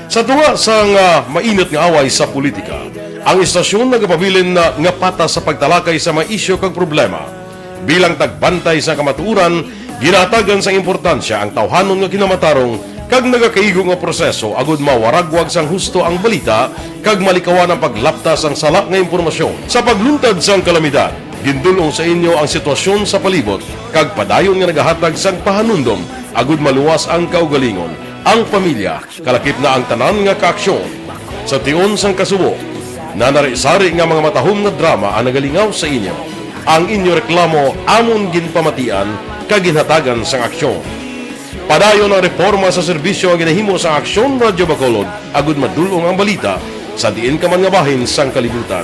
Sa tunga sang, ah, mainit nga away sa politika, ang istasyon nagapabilin na nga patas sa pagtalakay sa mga isyu kag problema. Bilang tagbantay sa kamatuoran, ginahatagan sang importansya ang tawhanon nga kinamatarong kag nagakaigo nga proseso agud mawaragwag sang husto ang balita kag malikawan ang paglapta sang sala nga impormasyon. Sa pagluntad sang kalamidad, gindul-ong sa inyo ang sitwasyon sa palibot kag padayon nga nagahatag sang pahanumdom agud maluwas ang kaugalingon, ang pamilya, kalakip na ang tanan nga kaaksyon. Sa tion sang kasubo, nanari-sari nga mga matahom nga drama ang nagalingaw sa inyo. Ang inyo reklamo amon ginpamatian kag ginhatagan sang aksyon. Padayon ang reporma sa serbisyo nga ginahimo sa Aksyon Radyo Bacolod agud madul-ong ang balita sa diin ka man nga bahin sang kalibutan.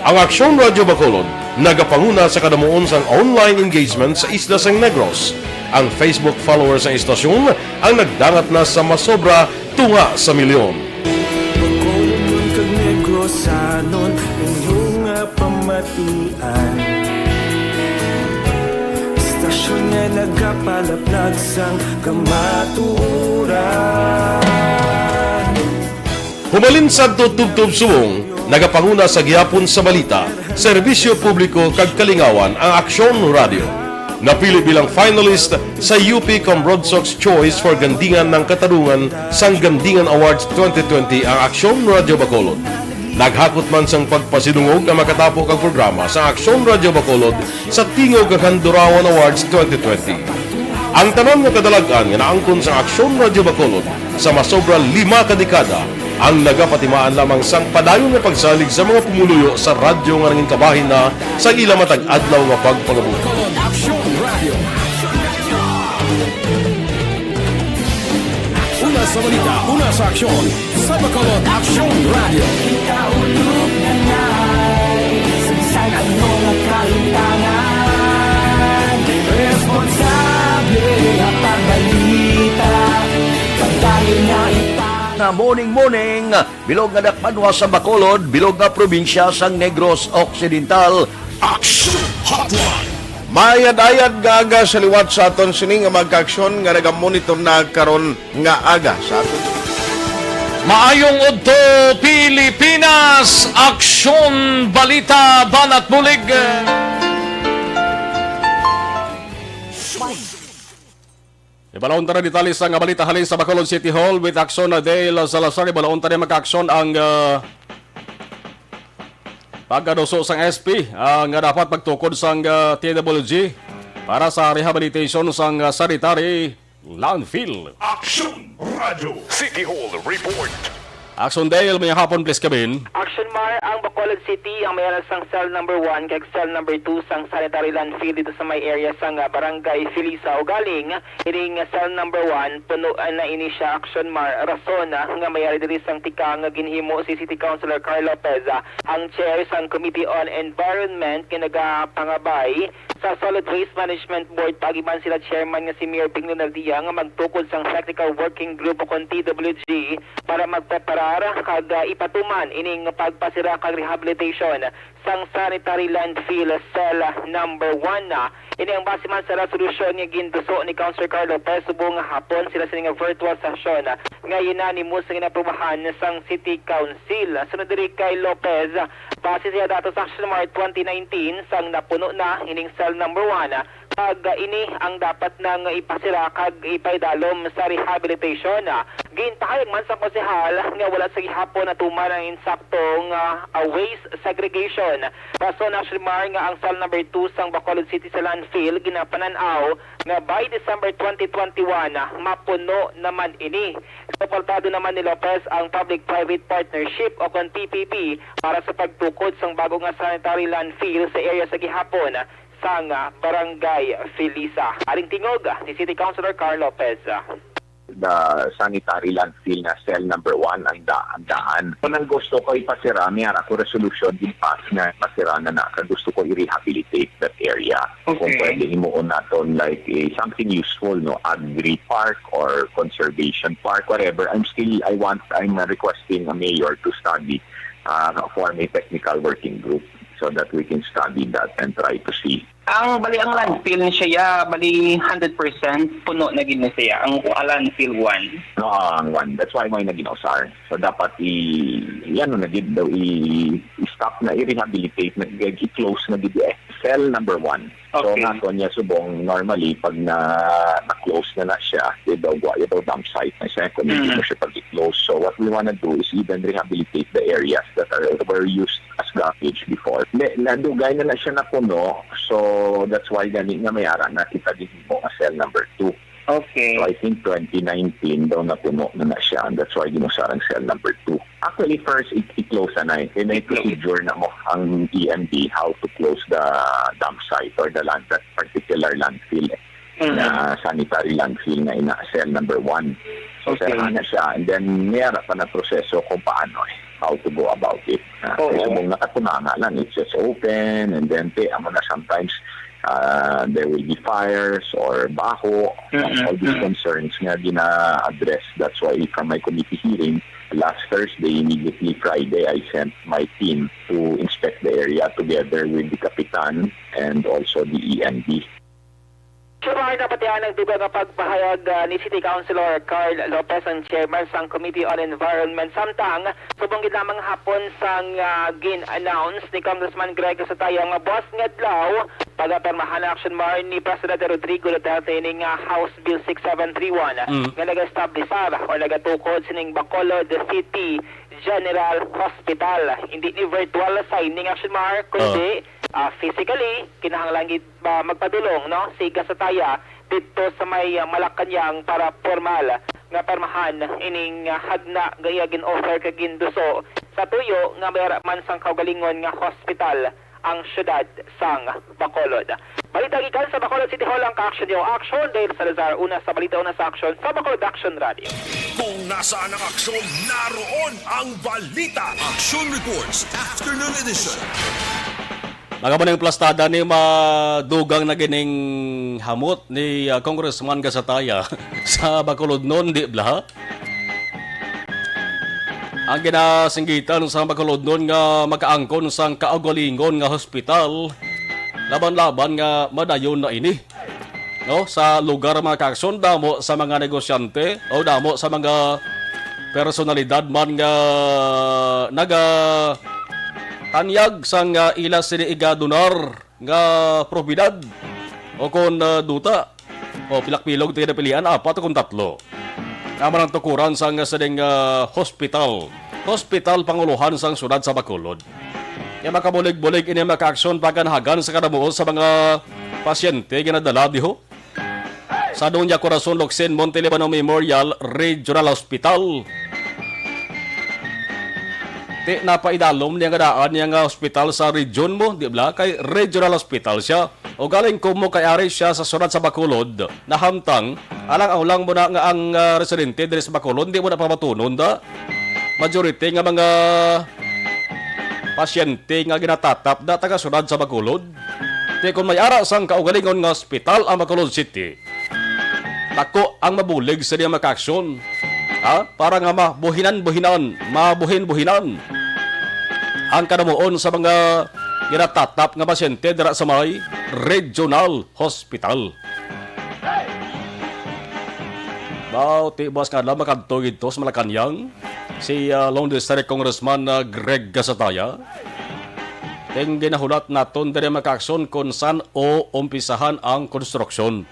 Ang Aksyon Radyo Bacolod nagapanguna sa kadamuon sang online engagement sa isla sang Negros. Ang Facebook followers sang istasyon ang nagdangat na sa masobra tunga sa milyon. Bacolodnon kag Negrosanon, inyo nga pamatian. Istasyon nga nagapalaplag sang kamatuoran. Hubalin sadto tubtob subong, nagapanguna sa gihapon sa balita, serbisyo publiko kag kalingawan ang Aksyon Radio. Napili bilang finalist sa U P Combrodsoc's Choice for Gandingan ng Katarungan sang Gandingan Awards twenty twenty ang Aksyon Radio Bacolod. Naghakot man sang pagpasidungog ang makatapo kag programa sa Aksyon Radio Bacolod sa Tingog kag Handurawan Awards twenty twenty. Ang tanan nga kadalag-an nga naangkon sang Aksyon Radio Bacolod sa masobra lima ka dekada ang nagapatimaan lamang sang padayon nga pagsalig sa mga pumuluyo sa radyo nga nangin kabahin na sa ila matag adlaw nga pagpangabuhi. Una sa balita, una sa aksyon, sa Bacolod Aksyon Radio. Ikaulog na nga sa bisan ano nga kahimtangan. Responsable nga pagbalita, pagdayon nga ita. Nga morning, morning, bilog nga dakbanwa sa Bacolod, bilog nga probinsya sang Negros Occidental. Action Hotline. Maayad-ayad nga aga sa liwat sa aton sini nga mga kaaksyon nga nagamonitor na karon nga aga sa aton. Maayong udto, Pilipinas! Aksyon, balita, banat bulig. Ibalaon ta na detalye sa nga balita halin sa Bacolod City Hall with Aksyon na Dale Salazar. Ibalaon ta na mga kaaksyon ang, ah, pagkaduso sang S P, ah, nga dapat magtukod sang, ah, T W G para sa rehabilitation sang, ah, sanitary landfill. Aksyon Radyo. City Hall Report. Aksyon Dale, mayang hapon, please come in. Action Mar, ang Bacolod City ang may alas sang cell number one kag cell number two sang sanitary landfill dito sa may area sang, ah, Barangay Felisa. Ugaling, ining cell number one, puno, ah, na ini siya, Action Mar. Rason, ah, nga may ari diri sang tikang nga ginhimo si City Councilor Carl Lopez, ah, ang chair sang Committee on Environment nga nagapangabay sa Solid Waste Management Board, paagi man sila chairman nga si Mayor Bing Lunaldia nga magtukod sang Technical Working Group o kon T W G para magprepara para kag, ah, ipatuman ining pagpasira kag rehabilitation sang sanitary landfill cell number one. Ini ang base man sa resolusyon nga ginduso ni Councilor Carl Lopez subong nga hapon sila sini nga virtual session nga unanimous nga inaprubahan sang City Council. Sunod diri kay Lopez, base sa datos sa Action Mar twenty nineteen, sang napuno na ining cell number one, kag ini ang dapat nang ipasira kag ipaidalom sa rehabilitation. Ginpahayag man sa konsehal nga wala sa gihapon natuman ang insakto nga, ah, waste segregation. Rason, Action Mar, nga ang cell number two sang Bacolod City sa landfill ginapanan-aw nga by December twenty twenty-one, mapuno naman ini. Suportado naman ni Lopez ang public-private partnership o kon P P P para sa pagtukod sang bago nga sanitary landfill sa area sa gihapon sang, ah, Barangay Felisa. Aring tingog ni City Councilor Carl Lopez. The sanitary landfill na cell number one ang da-, ang daan. Kung ang gusto ko ipasira, may ara ko resolution din pass nga pasira na na. Kag gusto ko i-rehabilitate that area. Kung Okay. pwede, himuon naton like, eh, something useful, no? Agri park or conservation park, whatever. I'm still, I want, I'm requesting a mayor to study, uh, form a technical working group so that we can study that and try to see. Ang bali, ang landfill ni siya, bali, hundred percent puno na gid ni siya, ang, ah, landfill one. No, ang one. That's why may naging osar. So, dapat i-, i-, ano na gid daw, i-, i-stop na, i-rehabilitate na, i-close na gid, eh. Cell number one. So, Okay. nga, so niya subong, normally, pag na, na-close na na siya, di daw, gwa, di daw dump site na siya, kung hindi Mm. mo siya pag-close. So, what we wanna do is even rehabilitate the areas that are, were used as garbage before. Hindi, nadugay na na siya napuno, so that's why gani nga may ara na kita gihimo nga cell number two. Okay. So I think twenty nineteen daw napuno na na siya, and that's why ginusarang cell number two. Actually, first, i- i-close na eh. Kaya may I-close. procedure na mo ang E M D how to close the dump site or the land, that particular landfill eh, Mm-hmm. na sanitary landfill na ina cell number one. So, Okay. sir, na siya. And then, may ara pa na proseso kung paano eh, how to go about it. Ah, Oo. Kasi kung nakatunanga lang, it's just open, and then, te, amo na sometimes, uh, there will be fires or baho, Mm-mm. all these Mm. concerns nga gina-address. That's why from my committee hearing last Thursday, immediately Friday, I sent my team to inspect the area together with the Kapitan and also the E M D. Sumar na pati ang nagdugang nga pagpahayag, ah, ni City Councilor Carl Lopez, ang chairman sang Committee on Environment. Samtang, subong gid lamang hapon sang, ah, gin-announce ni Congressman Greg Sataya nga buas nga adlaw, pagapirmahan na, Action Mar, ni Presidente Rodrigo Duterte ini nga House Bill six seven three one Mm. nga nag-establisar o nagatukod sining Bacolod City General Hospital. Hindi ni virtual signing, Action Mar, kundi, Oh. ah, physically, kinahanglan gid ba magpadulong, no, si Gasataya didto sa may, ah, Malacañang para pormal nga pirmahan ining, ah, hagna nga iya gin-offer kag ginduso sa tuyo nga may ara man sang kaugalingon nga hospital ang siyudad sang Bacolod. Balita gikan sa Bacolod City Hall, ang ka-action niyo, Action Dale Salazar, una sa balita, una sa aksyon sa Bacolod Action Radio. Kung nasaan ang aksyon, naroon ang balita. Action Reports, Afternoon Edition. Nagkamaning plastada ni madugang na gining hamot ni, ah, Congressman Gasataya sa Bacolodnon, di bala? Ang ginasinggitan sa Bacolodnon nga makaangkon sang kaugalingon nga hospital, laban-laban nga madayon na ini. No, sa lugar, mga kaaksyon, damo sa mga negosyante o damo sa mga personalidad man nga nagatanyag sang, ah, ila sini igadonar nga propiedad o kon, ah, duta o pilak-pilog ti ginapilian, apat o kon tatlo. Amo ang tukuran sang sining, ah, hospital. Hospital pangulohan sang siyudad sa Bacolod. Kaya makabulig-bulig ini, mga kaaksyon, paganahagan sa kadamuot sa mga pasyente nga nadala diho sa Doña Corazon Locsin Montelibano Memorial Regional Hospital. Ti napaidalom niya nga daan niya nga hospital sa region mo, di bala? Kay regional hospital siya. O galing kumo kay ari siya sa siyudad sa Bacolod, nahamtang, alang-alang mo na nga ang, ah, residente diri sa Bacolod, di mo na pamatunon da. Majority nga mga pasyente nga ginatatap da taga siyudad sa Bacolod. Ti kon may ara sang kaugalingon nga ospital ang Bacolod City, dako ang mabulig sa diyang makaaksyon. ha? Para nga mabuhinan-buhinan, mabuhin-buhinan ang kanamuon sa mga ginatatap nga pasyente dira sa may Regional Hospital. Bauti buwas nga adlaw makadto gidto sa Malacañang si, ah, Lone District Congressman, ah, Greg Gasataya. Ting ginahulat naton diri, mga kaaksyon, kung san-o umpisahan ang konstruksyon.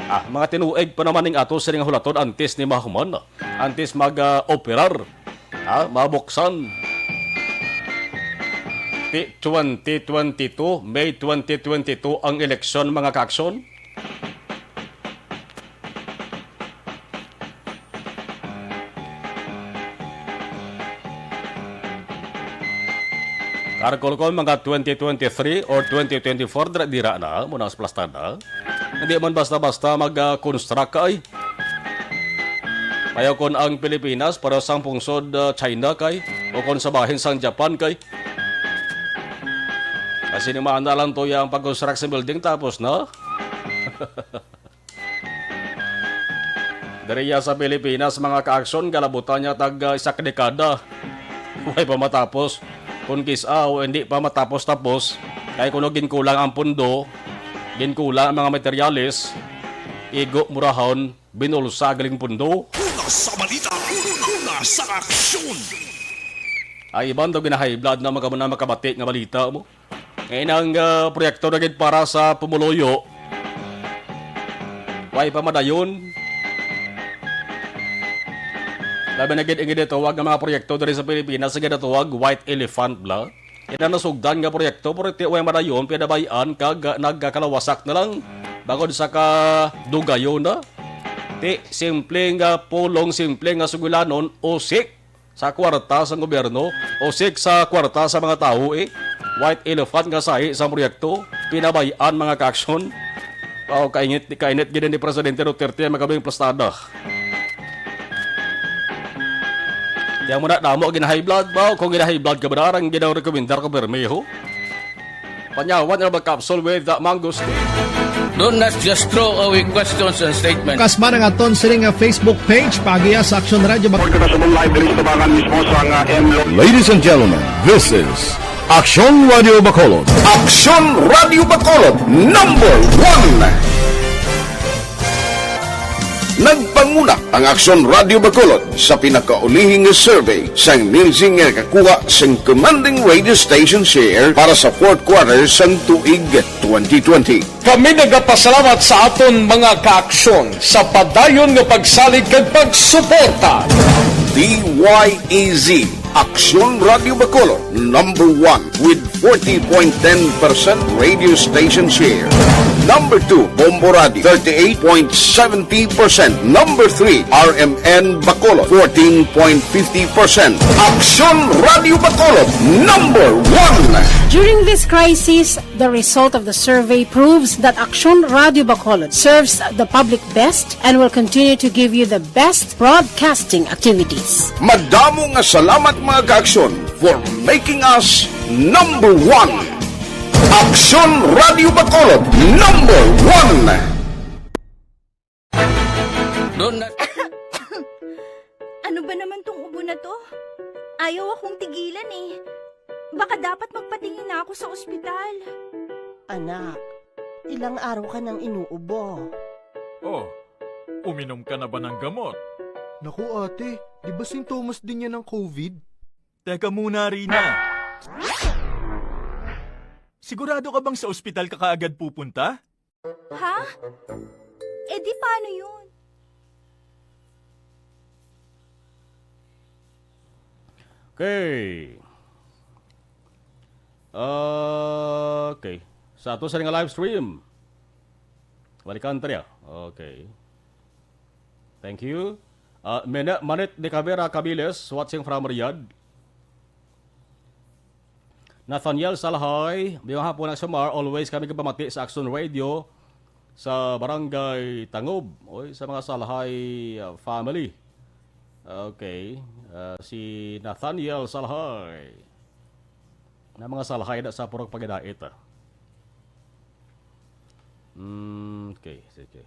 Ah, mga tinuig pa naman ning ato sining hulaton antes ni mahuman, antes mag, ah, operar, ah, mabuksan. Ti twenty twenty-two, May twenty twenty-two ang eleksyon, mga kaaksyon. Karkol ko mga twenty twenty-three or twenty twenty-four, dira, dira na, muna sa plastada. Hindi man basta-basta mag, ah, construct ka, ay. Payo kon ang Pilipinas, para sang pungsod, ah, China kay, o kon sa bahin sang Japan kay. Kasi ni maana lang to yung pag-construct sa building, tapos na. Diriya sa Pilipinas, mga kaaksyon, galabutan niya tag, ah, isa ka dekada. Way pa matapos. Kung kis-a o hindi pa matapos-tapos, kay kuno ginkulang ang pundo, ginkulang ang mga materyales, igo murahon, binulsa galing pundo. Una sa balita, una sa aksyon. Ay, iban daw gina-high blood na mga muna makabati nga balita mo. Ngayon ang, ah, proyekto na gid para sa pumuluyo. Way pa madayon. Labi na gid ang ginatawag nga mga proyekto diri sa Pilipinas, ang ginatawag white elephant bla. Yan ang nasugdan nga proyekto, pero ti way madayon, pinabayaan kag, ah, nagkakalawasak na lang. Bangod sa kadugayon na. Ti simple nga pulong, simple nga sugilanon, usik sa kwarta sang gobyerno, usik sa kwarta sa mga tawo, eh. White elephant nga sahi sang proyekto, pinabayaan, mga kaaksyon. Wow, kainit, kainit gid ni Presidente Duterte ang magabing plastada. Di mo na damo gina-high blood ba? Kung gina-high blood ka ba, ang ginarekomendar ko permiho. Panyawan herbal capsule with, uh, mangosteen. Do not just throw away questions and statements. Kasma ang aton sining nga Facebook page, pagiya sa Aksyon Radio Bak- Report ko na sa buong live diri sa Tabangan mismo sa nga M Lo- Ladies and gentlemen, this is Aksyon Radio Bacolod. Aksyon Radio Bacolod, number one. Nagpanguna ang Aksyon Radio Bacolod sa pinakaulihi nga survey sang Nielsen nga nakakuha sang commanding radio station share para sa fourth quarter sang tuig twenty twenty. Kami nagapasalamat sa aton mga kaaksyon sa padayon nga pagsalig kag pagsuporta. D Y E Z, Aksyon Radio Bacolod, number one with forty point ten percent radio station share. Number two, Bombo Radio, thirty-eight point seventy percent. Number three, R M N Bacolod, fourteen point fifty percent. Aksyon Radio Bacolod, number one. During this crisis, the result of the survey proves that Aksyon Radio Bacolod serves the public best and will continue to give you the best broadcasting activities. Madamo nga salamat, mga kaaksyon, for making us number one. Aksyon Radio Bacolod, number one. Doon na. Ano ba naman tong ubo na to? Ayaw akong tigilan eh. Baka dapat magpatingin na ako sa ospital. Anak, ilang araw ka nang inuubo. Oh, uminom ka na ba ng gamot? Naku, ate, di ba sintomas din yan ng covid? Teka muna, Rina. Sigurado ka bang sa ospital ka kaagad pupunta? Ha? Eh, di paano yun? Okay. Okay. Sa ato sa nga live stream. Balikan ta niya. Okay. Thank you. Ah, Mena-, Manit de Caveira Cabiles, watching from Riyadh. Nathaniel Salhay, mayong hapon, Aksyon Mar, always kami gabamati sa Aksyon Radio sa Barangay Tangob, oy, sa mga Salhay, ah, family. Okay, ah, si Nathaniel Salhay. Na mga Salhay na sa Purok Pagidait, ah. Mm, okay, sige.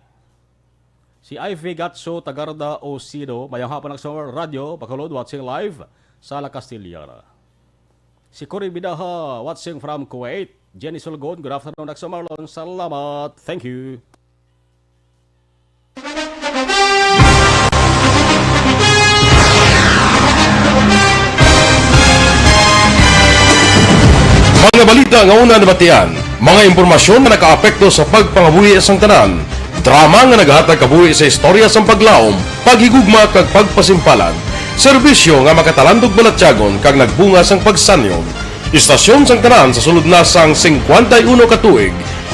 Si Ivy Gatso Tagarda Osido, mayang hapon, Aksyon Radyo Bacolod, watching live sa La Castellana. Si Cory Bidaha, watching from Kuwait. Jenny Sulgon, good afternoon, Aksyon Marlon. Salamat. Thank you. Mga balita nga una nabatian, mga impormasyon nga nakaapekto sa pagpangabuhi sang tanan, drama nga naghatag kabuhi sa istorya sang paglaom, paghigugma kag pagpasimpalan, serbisyo nga makatalandog balatyagon kag nagbunga sang pagsanyon. Istasyon sang tanan sa sulod na sang singkwenta y uno ka tuig.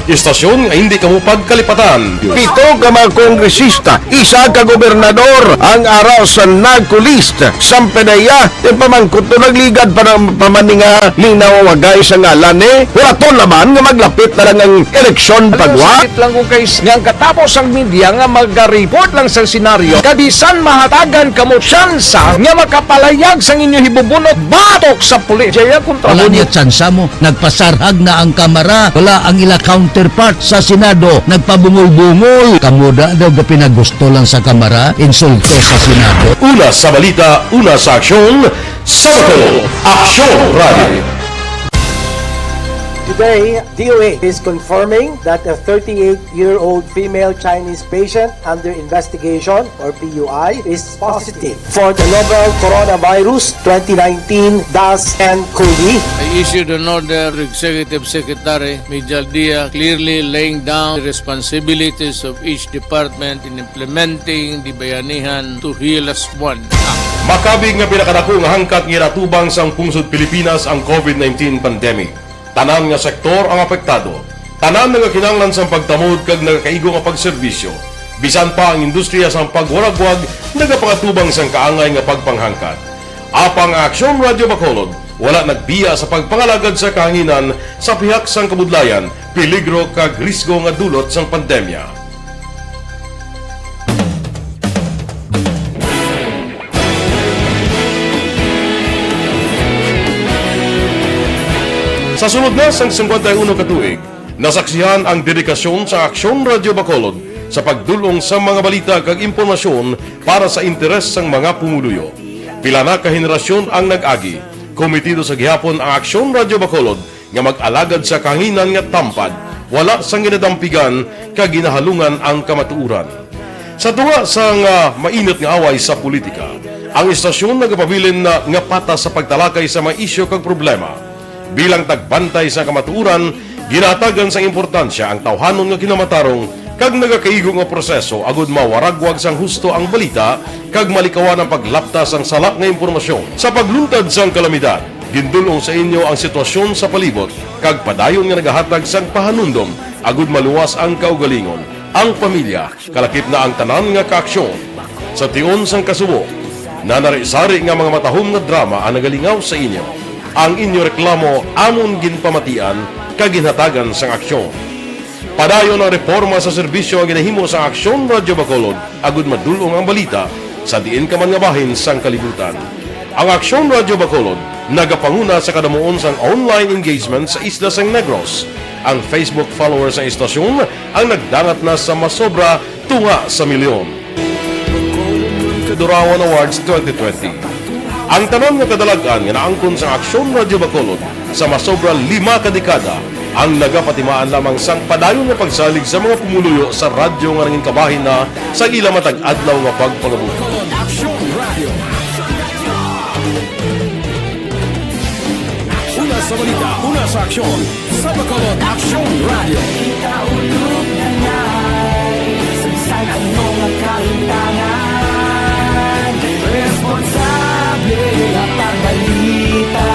Istasyon nga hindi kamo pagkalipatan. Pito ka mga kongresista, isa ka gobernador ang ara sa NAGCO list. Sang PDEA, ipamangkot to, nagligad pa ng pamaninga, minaw wagay sa ngalan ni. Wala to laman nga maglapit na lang ang eleksyon. Ano pagwa? Sakit lang kung kay s-, nga ang katapos ang media nga magareport lang sa senaryo, kabisan mahatagan kamo tsansa nga makapalayag sang inyo hibubunot batok sa pulis. Jaya kontra Wala mo niya tsansa mo. Nagpasarhag na ang Kamara. Wala ang ila counterpart sa Senado. Nagpabungol-bungol. Kamo da daw gapinagusto lang sa Kamara, insulto sa Senado. Una sa balita, una sa aksyon, sa Bacolod, Aksyon Radio. Today, D O A is confirming that a thirty-eight-year-old female Chinese patient under investigation, or P U I, is positive for the novel coronavirus twenty nineteen dash ten COVID. I issued an order to Executive Secretary Mijal Dia, clearly laying down the responsibilities of each department in implementing the Bayanihan to Heal As One Act. Makabig nga pinakadako nga hangkat nga ginatubang sang pungsod Pilipinas ang COVID nineteen pandemic. Tanan nga sektor ang apektado. Tanan nagakinahanglan sang pagtamod kag nagakaigo nga pagserbisyo. Bisan pa ang industriya sang pagwaragwag nagapangatubang sang kaangay nga pagpanghangkat. Apang ang Aksyon Radyo Bacolod wala nagbiya sa pagpangalagad sa kahanginan sa pihak sang kabudlayan, peligro kag risgo nga dulot sang pandemya. Sa sulod na sang singkwenta y uno ka tuig, nasaksihan ang dedikasyon sa Aksyon Radyo Bacolod sa pagdul-ong sa mga balita kag impormasyon para sa interes sang mga pumuluyo. Pila na ka henerasyon ang nag-agi. Komitido sa gihapon ang Aksyon Radyo Bacolod nga mag-alagad sa kahanginan nga tampad, wala sang ginadampigan kag ginahalungan ang kamatuoran. Sa tunga sang, ah, mainit nga away sa politika, ang istasyon nagapabilin na nga patas sa pagtalakay sa mga isyu kag problema. Bilang tagbantay sa kamatuoran, ginahatagan sang importansya ang tawhanon nga kinamatarong kag nagakaigo nga proseso agud mawaragwag sang husto ang balita kag malikawan ang paglapta sang sala nga impormasyon. Sa pagluntad sang kalamidad, gindul-ong sa inyo ang sitwasyon sa palibot kag padayon nga nagahatag sang pahanumdom agud maluwas ang kaugalingon, ang pamilya, kalakip na ang tanan nga kaaksyon. Sa tion sang kasubo, nanari-sari nga mga matahom nga drama ang nagalingaw sa inyo. Ang inyo reklamo amon ginpamatian kag ginhatagan sang aksyon. Padayon ang reporma sa serbisyo nga ginahimo sang Aksyon Radyo Bacolod agud madul-ong ang balita sa diin ka man nga bahin sang kalibutan. Ang Aksyon Radyo Bacolod nagapanguna sa kadamuon sang online engagement sa isla sang Negros. Ang Facebook followers sang istasyon ang nagdangat na sa masobra tunga sa milyon. Kadurawan Awards twenty twenty. Ang tanan nga kadalag-an nga naangkon sang Aksyon Radyo Bacolod sa masobra lima ka dekada ang nagapatimaan lamang sang padayon nga pagsalig sa mga pumuluyo sa radyo nga nangin kabahin na sa ila matag adlaw nga pagpangabuhi. Aksyon Radio. Una sa balita, una sa aksyon, sa Bacolod Aksyon Radio. Kita ulog na ngay, sagsag ang mga kahintangan. Responsable nga pagbalita,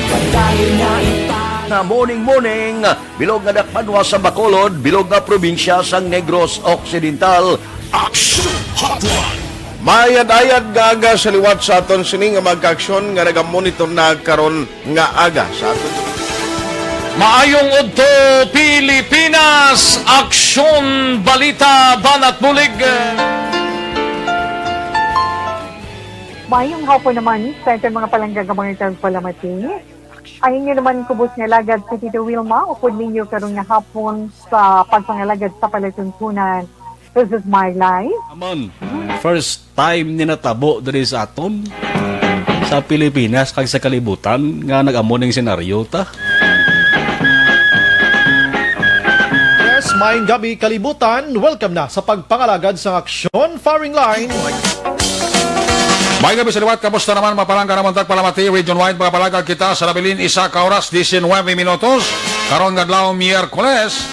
padayon nga ipang- Na morning, morning, bilog nga dakpanwa sa Bacolod, bilog nga probinsya sang Negros Occidental. Aksyon Hotline. Mayad-ayad nga aga sa liwat sa aton sini nga mga kaaksyon nga nagamonitor na karon nga aga sa aton. Maayong udto, Pilipinas! Aksyon, balita, banat bulig. Maayong hapon naman sa aton mga palangga nga mga tagpalamati. Ang inyo naman kubos nga alagad si Tito Wilma, upod ninyo karon nga hapon sa pagpangalagad sa palatuntunan. This is my life. Amon, first time ni natabo diri sa aton, sa Pilipinas kag sa kalibutan nga nag-amo ning senaryo ta. Yes, maayong gabi, kalibutan. Welcome na sa pagpangalagad sang Aksyon Firing Line. May gabi sa liwat, kamusta naman? Mapalangga naman tagpalamati, Region Wide, mga palagad kita sa nabilin, isa ka oras, diecinuebe minutos. Karon nga adlaw, Miyerkules.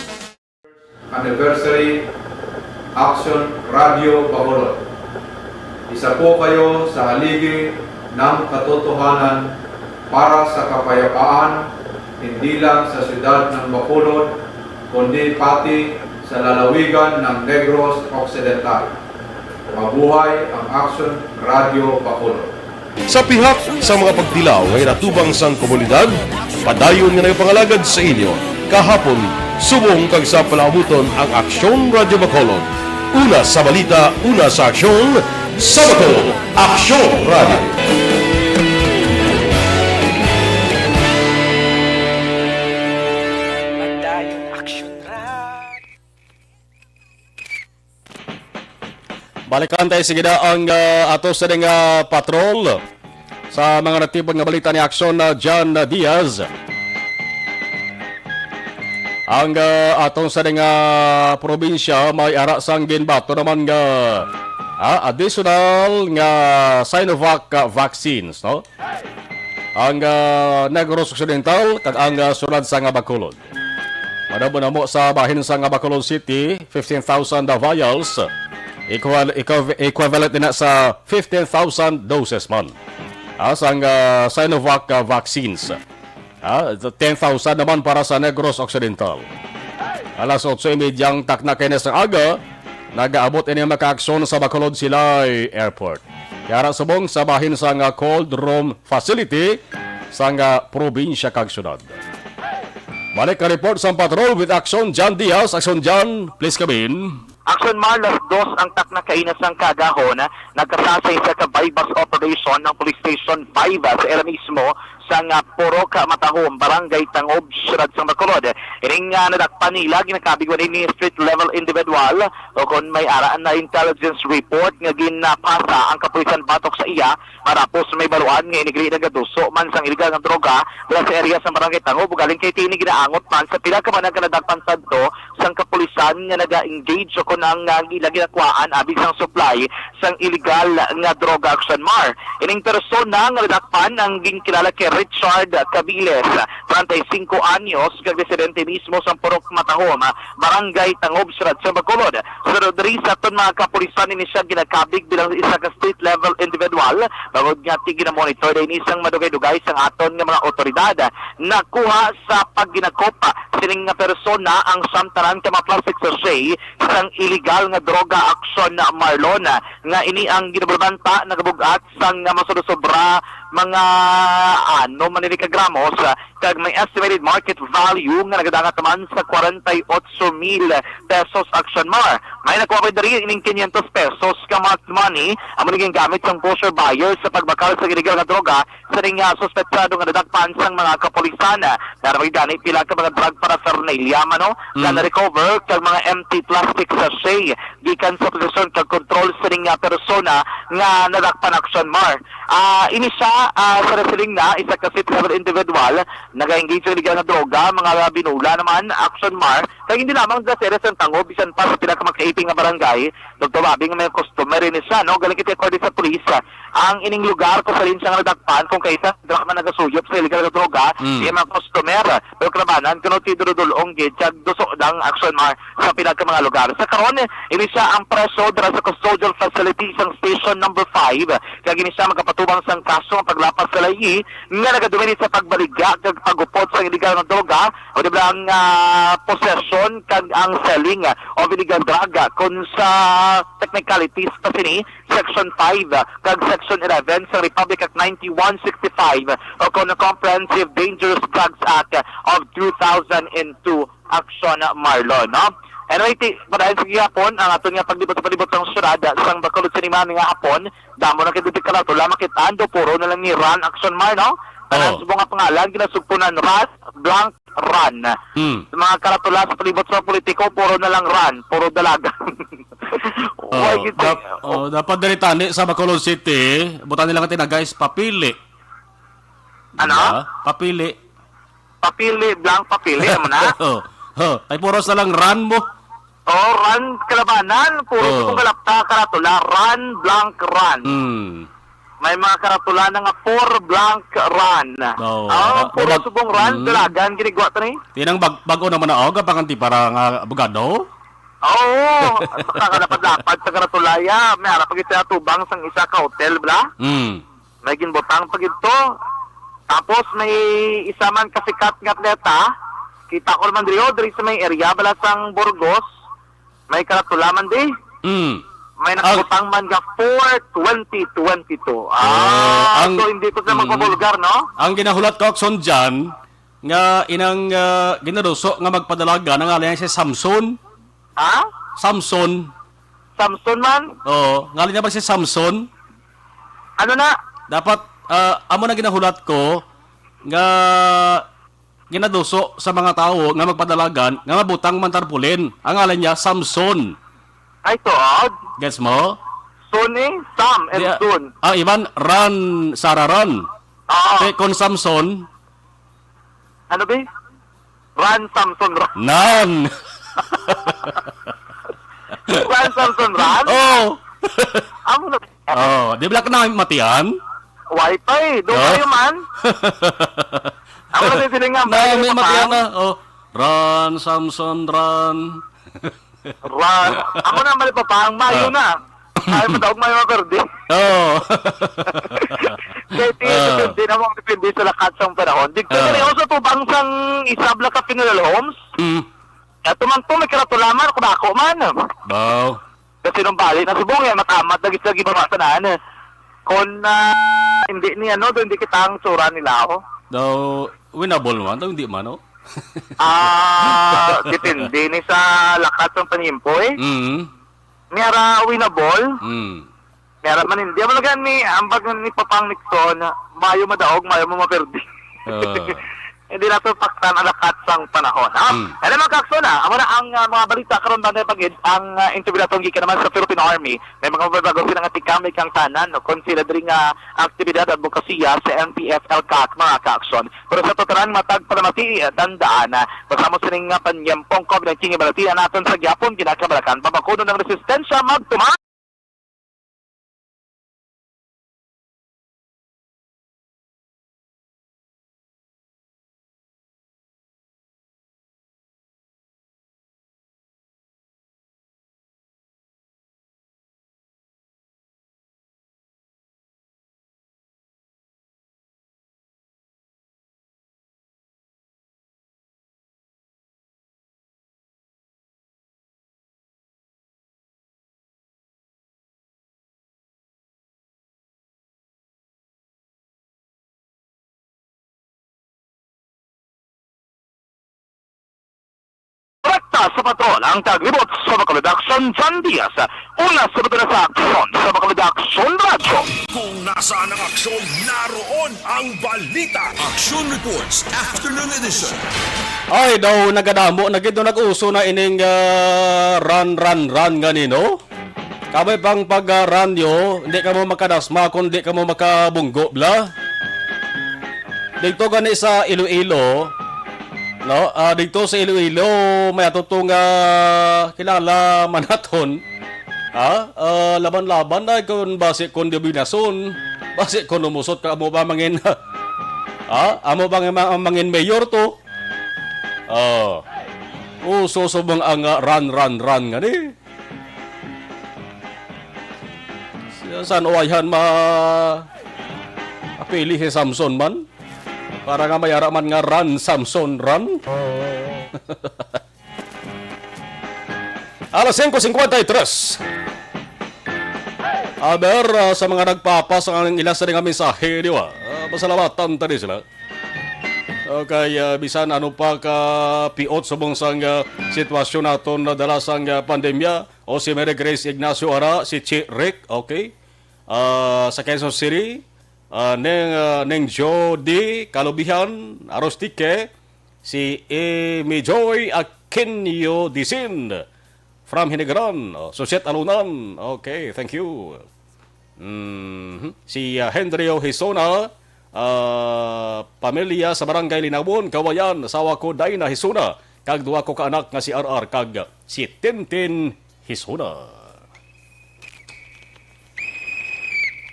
Anniversary, Action Radio Bacolod. Isa po kayo sa haligi ng katotohanan para sa kapayapaan, hindi lang sa siyudad ng Bacolod, kundi pati sa lalawigan ng Negros Occidental. Mabuhay ang Action Radio Bacolod. Sa pihak sa mga pagtilaw nga ginatubang sang komunidad, padayon nga nagapangalagad sa inyo kahapon, subong kag sa palaabuton ang Aksyon Radyo Bacolod. Una sa balita, una sa aksyon, sa Bacolod, Aksyon Radyo. Padayon Aksyon Radyo. Balikan tayo, sige na ang, ah, ato sa nga patrol. Sa mga natipon nga balita ni Aksyon, ah, John, ah, Diaz. Ang, ah, aton sa nga probinsya may ara sang ginbato naman nga, ah, additional nga Sinovac, ah, vaccines, no? Ang, ah, Negros Occidental kag ang, ah, sulod sa nga Bacolod. Madamo na mo sa bahin sa nga Bacolod City, fifteen thousand vials. Equal, equiv-, equivalent din na sa fifteen thousand doses man. Ah, sang, ah, Sinovac, ah, vaccines. Ah, ten thousand naman para sa Negros Occidental. Alas otso y media ang takna kay sa aga, nagaabot ini ang makaaksyon sa Bacolod Silay Airport. Yara subong sa bahin sa nga cold room facility sa nga probinsya kag syudad. Balik ka report sa patrol with Action John Diaz. Action John, please come in. Action Mar, las dos ang takna kaina sang kaagahon, nagkasasay sa ka buy-bust operation ng Police Station five sa area mismo sang, ah, Purok Matahom, Barangay Tangob, Siyudad sang Bacolod. Ining, ah, nadakpan nila, ginakabig man ini street level individual o kon may ara na intelligence report nga ginapasa ang kapulisan batok sa iya, matapos may baluan nga ini gali nagaduso man sang iligal nga droga dira sa area sa Barangay Tangob, ugaling kay ini ginaangot man sa pila ka banag nga nadakpan sadto sang kapulisan nga naga-engage o kon ang, ah, ila ginakuhaan abi sang supply sang iligal nga droga, Action Mar. Ining persona nga nadakpan ang ginkilala kay Richard Cabiles, treinta y cinco anyos, kag residente mismo sa Purok Matahom, Barangay Tangob, Siyudad sa Bacolod. Sunod diri sa aton mga kapulisan, ini siya ginakabig bilang isa ka street level individual, bangod nga ti-, ginamonitor ini sang madugay-dugay sang aton nga mga otoridad. Nakuha sa pagginakop sining nga persona ang samtanan ka mga plastic sachet sang iligal nga droga, Action Marlon, nga ini ang ginabulbanta nagabug-at sang nga masusobra mga ano man ini ka gramos, kag may estimated market value nga nagadangat naman sa kwarenta y otso mil pesos, Action Mar. May nakuha pa diri ining quinientos pesos ka marked money, amo ni gingamit sang kosher buyer sa pagbakal sa iligal nga droga sa ning, ah, suspetsado nga nadakpan sang mga kapulisan. Naramay gani pila ka mga drug paraphernalia man, no, nga Mm. na-recover, kag mga empty plastic sachet gikan sa posesyon kag kontrol sa ning, ah, persona nga nadakpan, Action Mar. Ah, ini siya, ah, sa nasiling na, isa ka street level individual, naga-engage sa iligal nga droga, mga binula naman, Action Mar, kag hindi lamang sa area sang Tangob, bisan pa sa pila ka mga kaiping nga barangay, nagtubabi nga may customer ini siya, no? Galing kita according sa pulis, ah, ang ining lugar kung salin siya nga nadakpan, kung kaisa, dira man nagasuyop sa iligal nga droga, Mm. iya mga customer, pero kalabanan, kuno ti dulong gid, kag duso lang, Action Mar, sa pila ka mga lugar. Sa karon, ini siya ang preso dira sa custodial facility sang Station Number Five, kag ini siya magapatubang sang kaso nga paglapas sa layi nga nagadomini sa pagbaligya kag pagupod sa iligal nga droga o di ba ang, ah, possession kag ang selling of illegal drug, ah, kung sa technicalities pa sini, Section five, ah, kag Section eleven sa Republic Act ninety-one sixty-five o kon Comprehensive Dangerous Drugs Act of two thousand and two, Action Marlon, no? Anyway, ti, padayon sa gihapon, ang aton nga paglibot sa palibot sang syudad, sang Bacolod, sa nima nga hapon, damo na kay didikala, tula makit-an, do puro na lang ni Ran, Action Mar, no? Tanan Oo. subong nga pangalan, ginasugpunan, Ran, Blanc, run. Hmm. Sa mga karatula sa palibot sa politiko, puro na lang run, puro dalagan. Oh, Why you think? Dap- oh, dapat diri tani sa Bacolod City, butan nila nga tina, guys, papili. Ano? Diba? Papili. Papili, blank, papili, amo na? Oh, oh, kay puros na lang run mo. Oh, run kalabanan, puro Oh. subong kalapta, karatula, run, blank, run. Hmm. May mga karatula na nga for blank run. Oh, Oh, ah, puro mabag- subong run, Mm. dalagan, ginigwa to ni. Tinang bag-, bago naman na og, panganti para nga abogado? Oo, sa kalapad-lapad sa karatulaya, may ara pa kita tubang sang isa ka hotel, bla? Mm. May ginbutang pa gid to. Tapos may isa man kasikat nga atleta, kita ko naman diri, oh, diri sa may area, bala sang Burgos, may karatula man di. Mm. May Ang nakabutang man nga for twenty twenty-two. Ah, Ah, ang so hindi ko sa Mm. magpabulgar, no? Ang ginahulat ko, Akson, dyan, nga inang, ah, ginaduso nga magpadalagan, ang ngalan niya si Samson. Ha? Samson. Samson man? Oo, ngalan niya ba si Samson? Ano na? Dapat, ah, amo na ginahulat ko nga ginaduso sa mga tawo nga magpadalagan nga mabutang man tarpaulin. Ang ngalan niya, Samson. Ay, tuod? Gets mo? Son eh, Sam and Di, ah, Son. Ah, iban, Ran, Sarah Ran. Oo. Te, kon Samson. Ano, be? Ran, Samson, Ran. Nan! Ran, Samson, Ran? Oh! Amo na. Oh, di ba ka na matian? Wifi, doon Oh. kayo man. Amo na siling nga, Na, may matian na. Oh, Ran, Samson, Ran. Ran. Amo na, mali pa, pang mayo Ah. na. Ay, madaog mayo, Verde. Oh. Kaya ti-, Ah. depende na mo, depende sa lakat sang panahon. Dito Ah. na rin ako sa tubang sang isab la ka funeral homes. Mm. Ato man to, may karatulaman, kung ako man. Baw. Kasi nung bali na subong, eh, matamat na gid sa gibabasa na, ano. Kung, ah, hindi ni, ano, doon, hindi kita ang sura nila, oh. Daw, winnable man, daw hindi man, oh. Ah, depende ni sa lakat ng panimpo, eh. Mm. May ara winnable. Mm. May ara man hindi. Amo na gani, ang bag ni Papang Nixon, mayo madaog, mayo mo maperdi. Ah. Hindi nato paktan ang lakat sang panahon, ha? Mm. Ano, mga kakson, ha? Amo na ang, ah, mga balita karon ba na pagid ang, ah, interview naton gikan naman sa Philippine Army. May mga mababago sila nga tikamay kang tanan, no? Kung sila diri nga aktibidad, advokasya sa N P F L CAC, mga kakson. Pero sa tutaran, matag palamati, ah, tandaan, ah, kasama sining nga panyempong COVID nineteen nga balatian naton sa gyapon, ginakabalakan, pabakuno ng resistensya, magtuma- Rekta sa patrol ang taglibot sa Bacolod Aksyon, John Diaz. Una sa Bacolod sa Aksyon, sa Bacolod Aksyon Radyo. Kung nasaan ang aksyon, naroon ang balita. Action Reports, Afternoon Edition. Ay, daw nagadamo na gid, nag-uso na ining, ah, run, run, run gani, no? Kamay pang pag-, ah, run nyo, hindi ka mo makadasma kung hindi ka mo makabunggo, bla. Dito gani sa Iloilo, no? Ah, dito sa Iloilo, may ato tong, ah, kilala man naton. Ah, ah, laban-laban na kung basi kung denominasyon, basi kung lumusot ka mo ba mangin, ah, amo ba nga ma-, mangin mayor to? Oh. Uso subong ang, ah, run, run, run nga ni. Sa-, san uwayhan ma-, apili si Samson man? Para nga may ara man nga run, Samson, run. Alas singko singkwenta y tres. Aber, ah, sa mga nagpapas ang ilas sa nga mensahe, di ba? Ah, pasalamatan ta di sila. Okay, ah, bisan ano pa ka piot subong sang, ah, sitwasyon naton na dala sang, ah, pandemya, o si Mary Grace Ignacio ara, si Chi Rick, okay? Ah, sa Quezon City, ah, Neng, ah, Neng Jody Kalubihan, Arostique, Si Amy Joy Aquino Dicin from Hinigaran. Oh, Suset Alunan. Okay, thank you. Mhm. Si, ah, Henrio Hisona, ah, pamilya sa Barangay Linawon, Kawayan, asawa ko Dina Hisona, kag duha ko ka anak nga si R R kag si Tintin Hisona.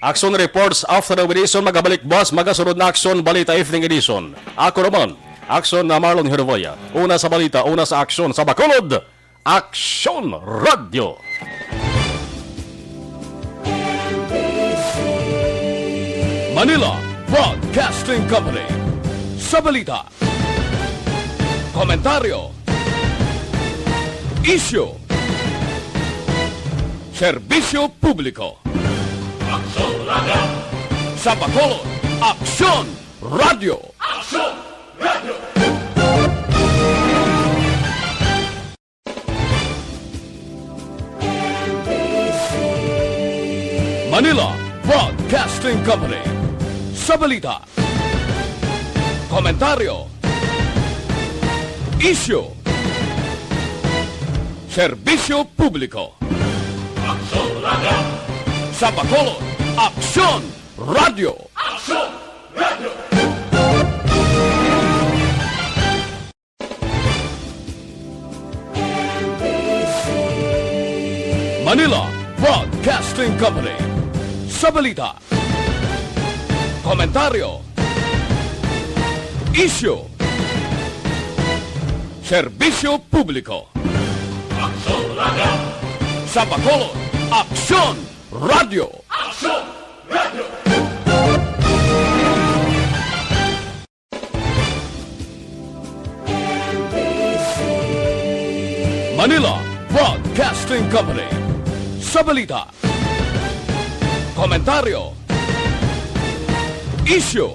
Action reports after the edition. Magabalik buwas, magasunod na Action Balita Evening Edition. Ako naman, Action na Marlon Herboya. Una sa balita, una sa aksyon, sa Bacolod, Action Radio. Manila Broadcasting Company. Sa balita, komentaryo, isyu, serbisyo publiko. Aksyon Radio. Sa Bacolod, Aksyon Radio. Aksyon Radio. Manila Broadcasting Company. Sa balita, komentaryo, isyu, serbisyo publiko. Aksyon Radio. Sa Bacolod, Aksyon Radio. Aksyon Radio. Manila Broadcasting Company. Sa balita, komentaryo, isyu, serbisyo publiko. Aksyon Radio. Sa Bacolod, Aksyon Radio. Aksyon Radio. Manila Broadcasting Company. Sa balita, komentaryo, isyu,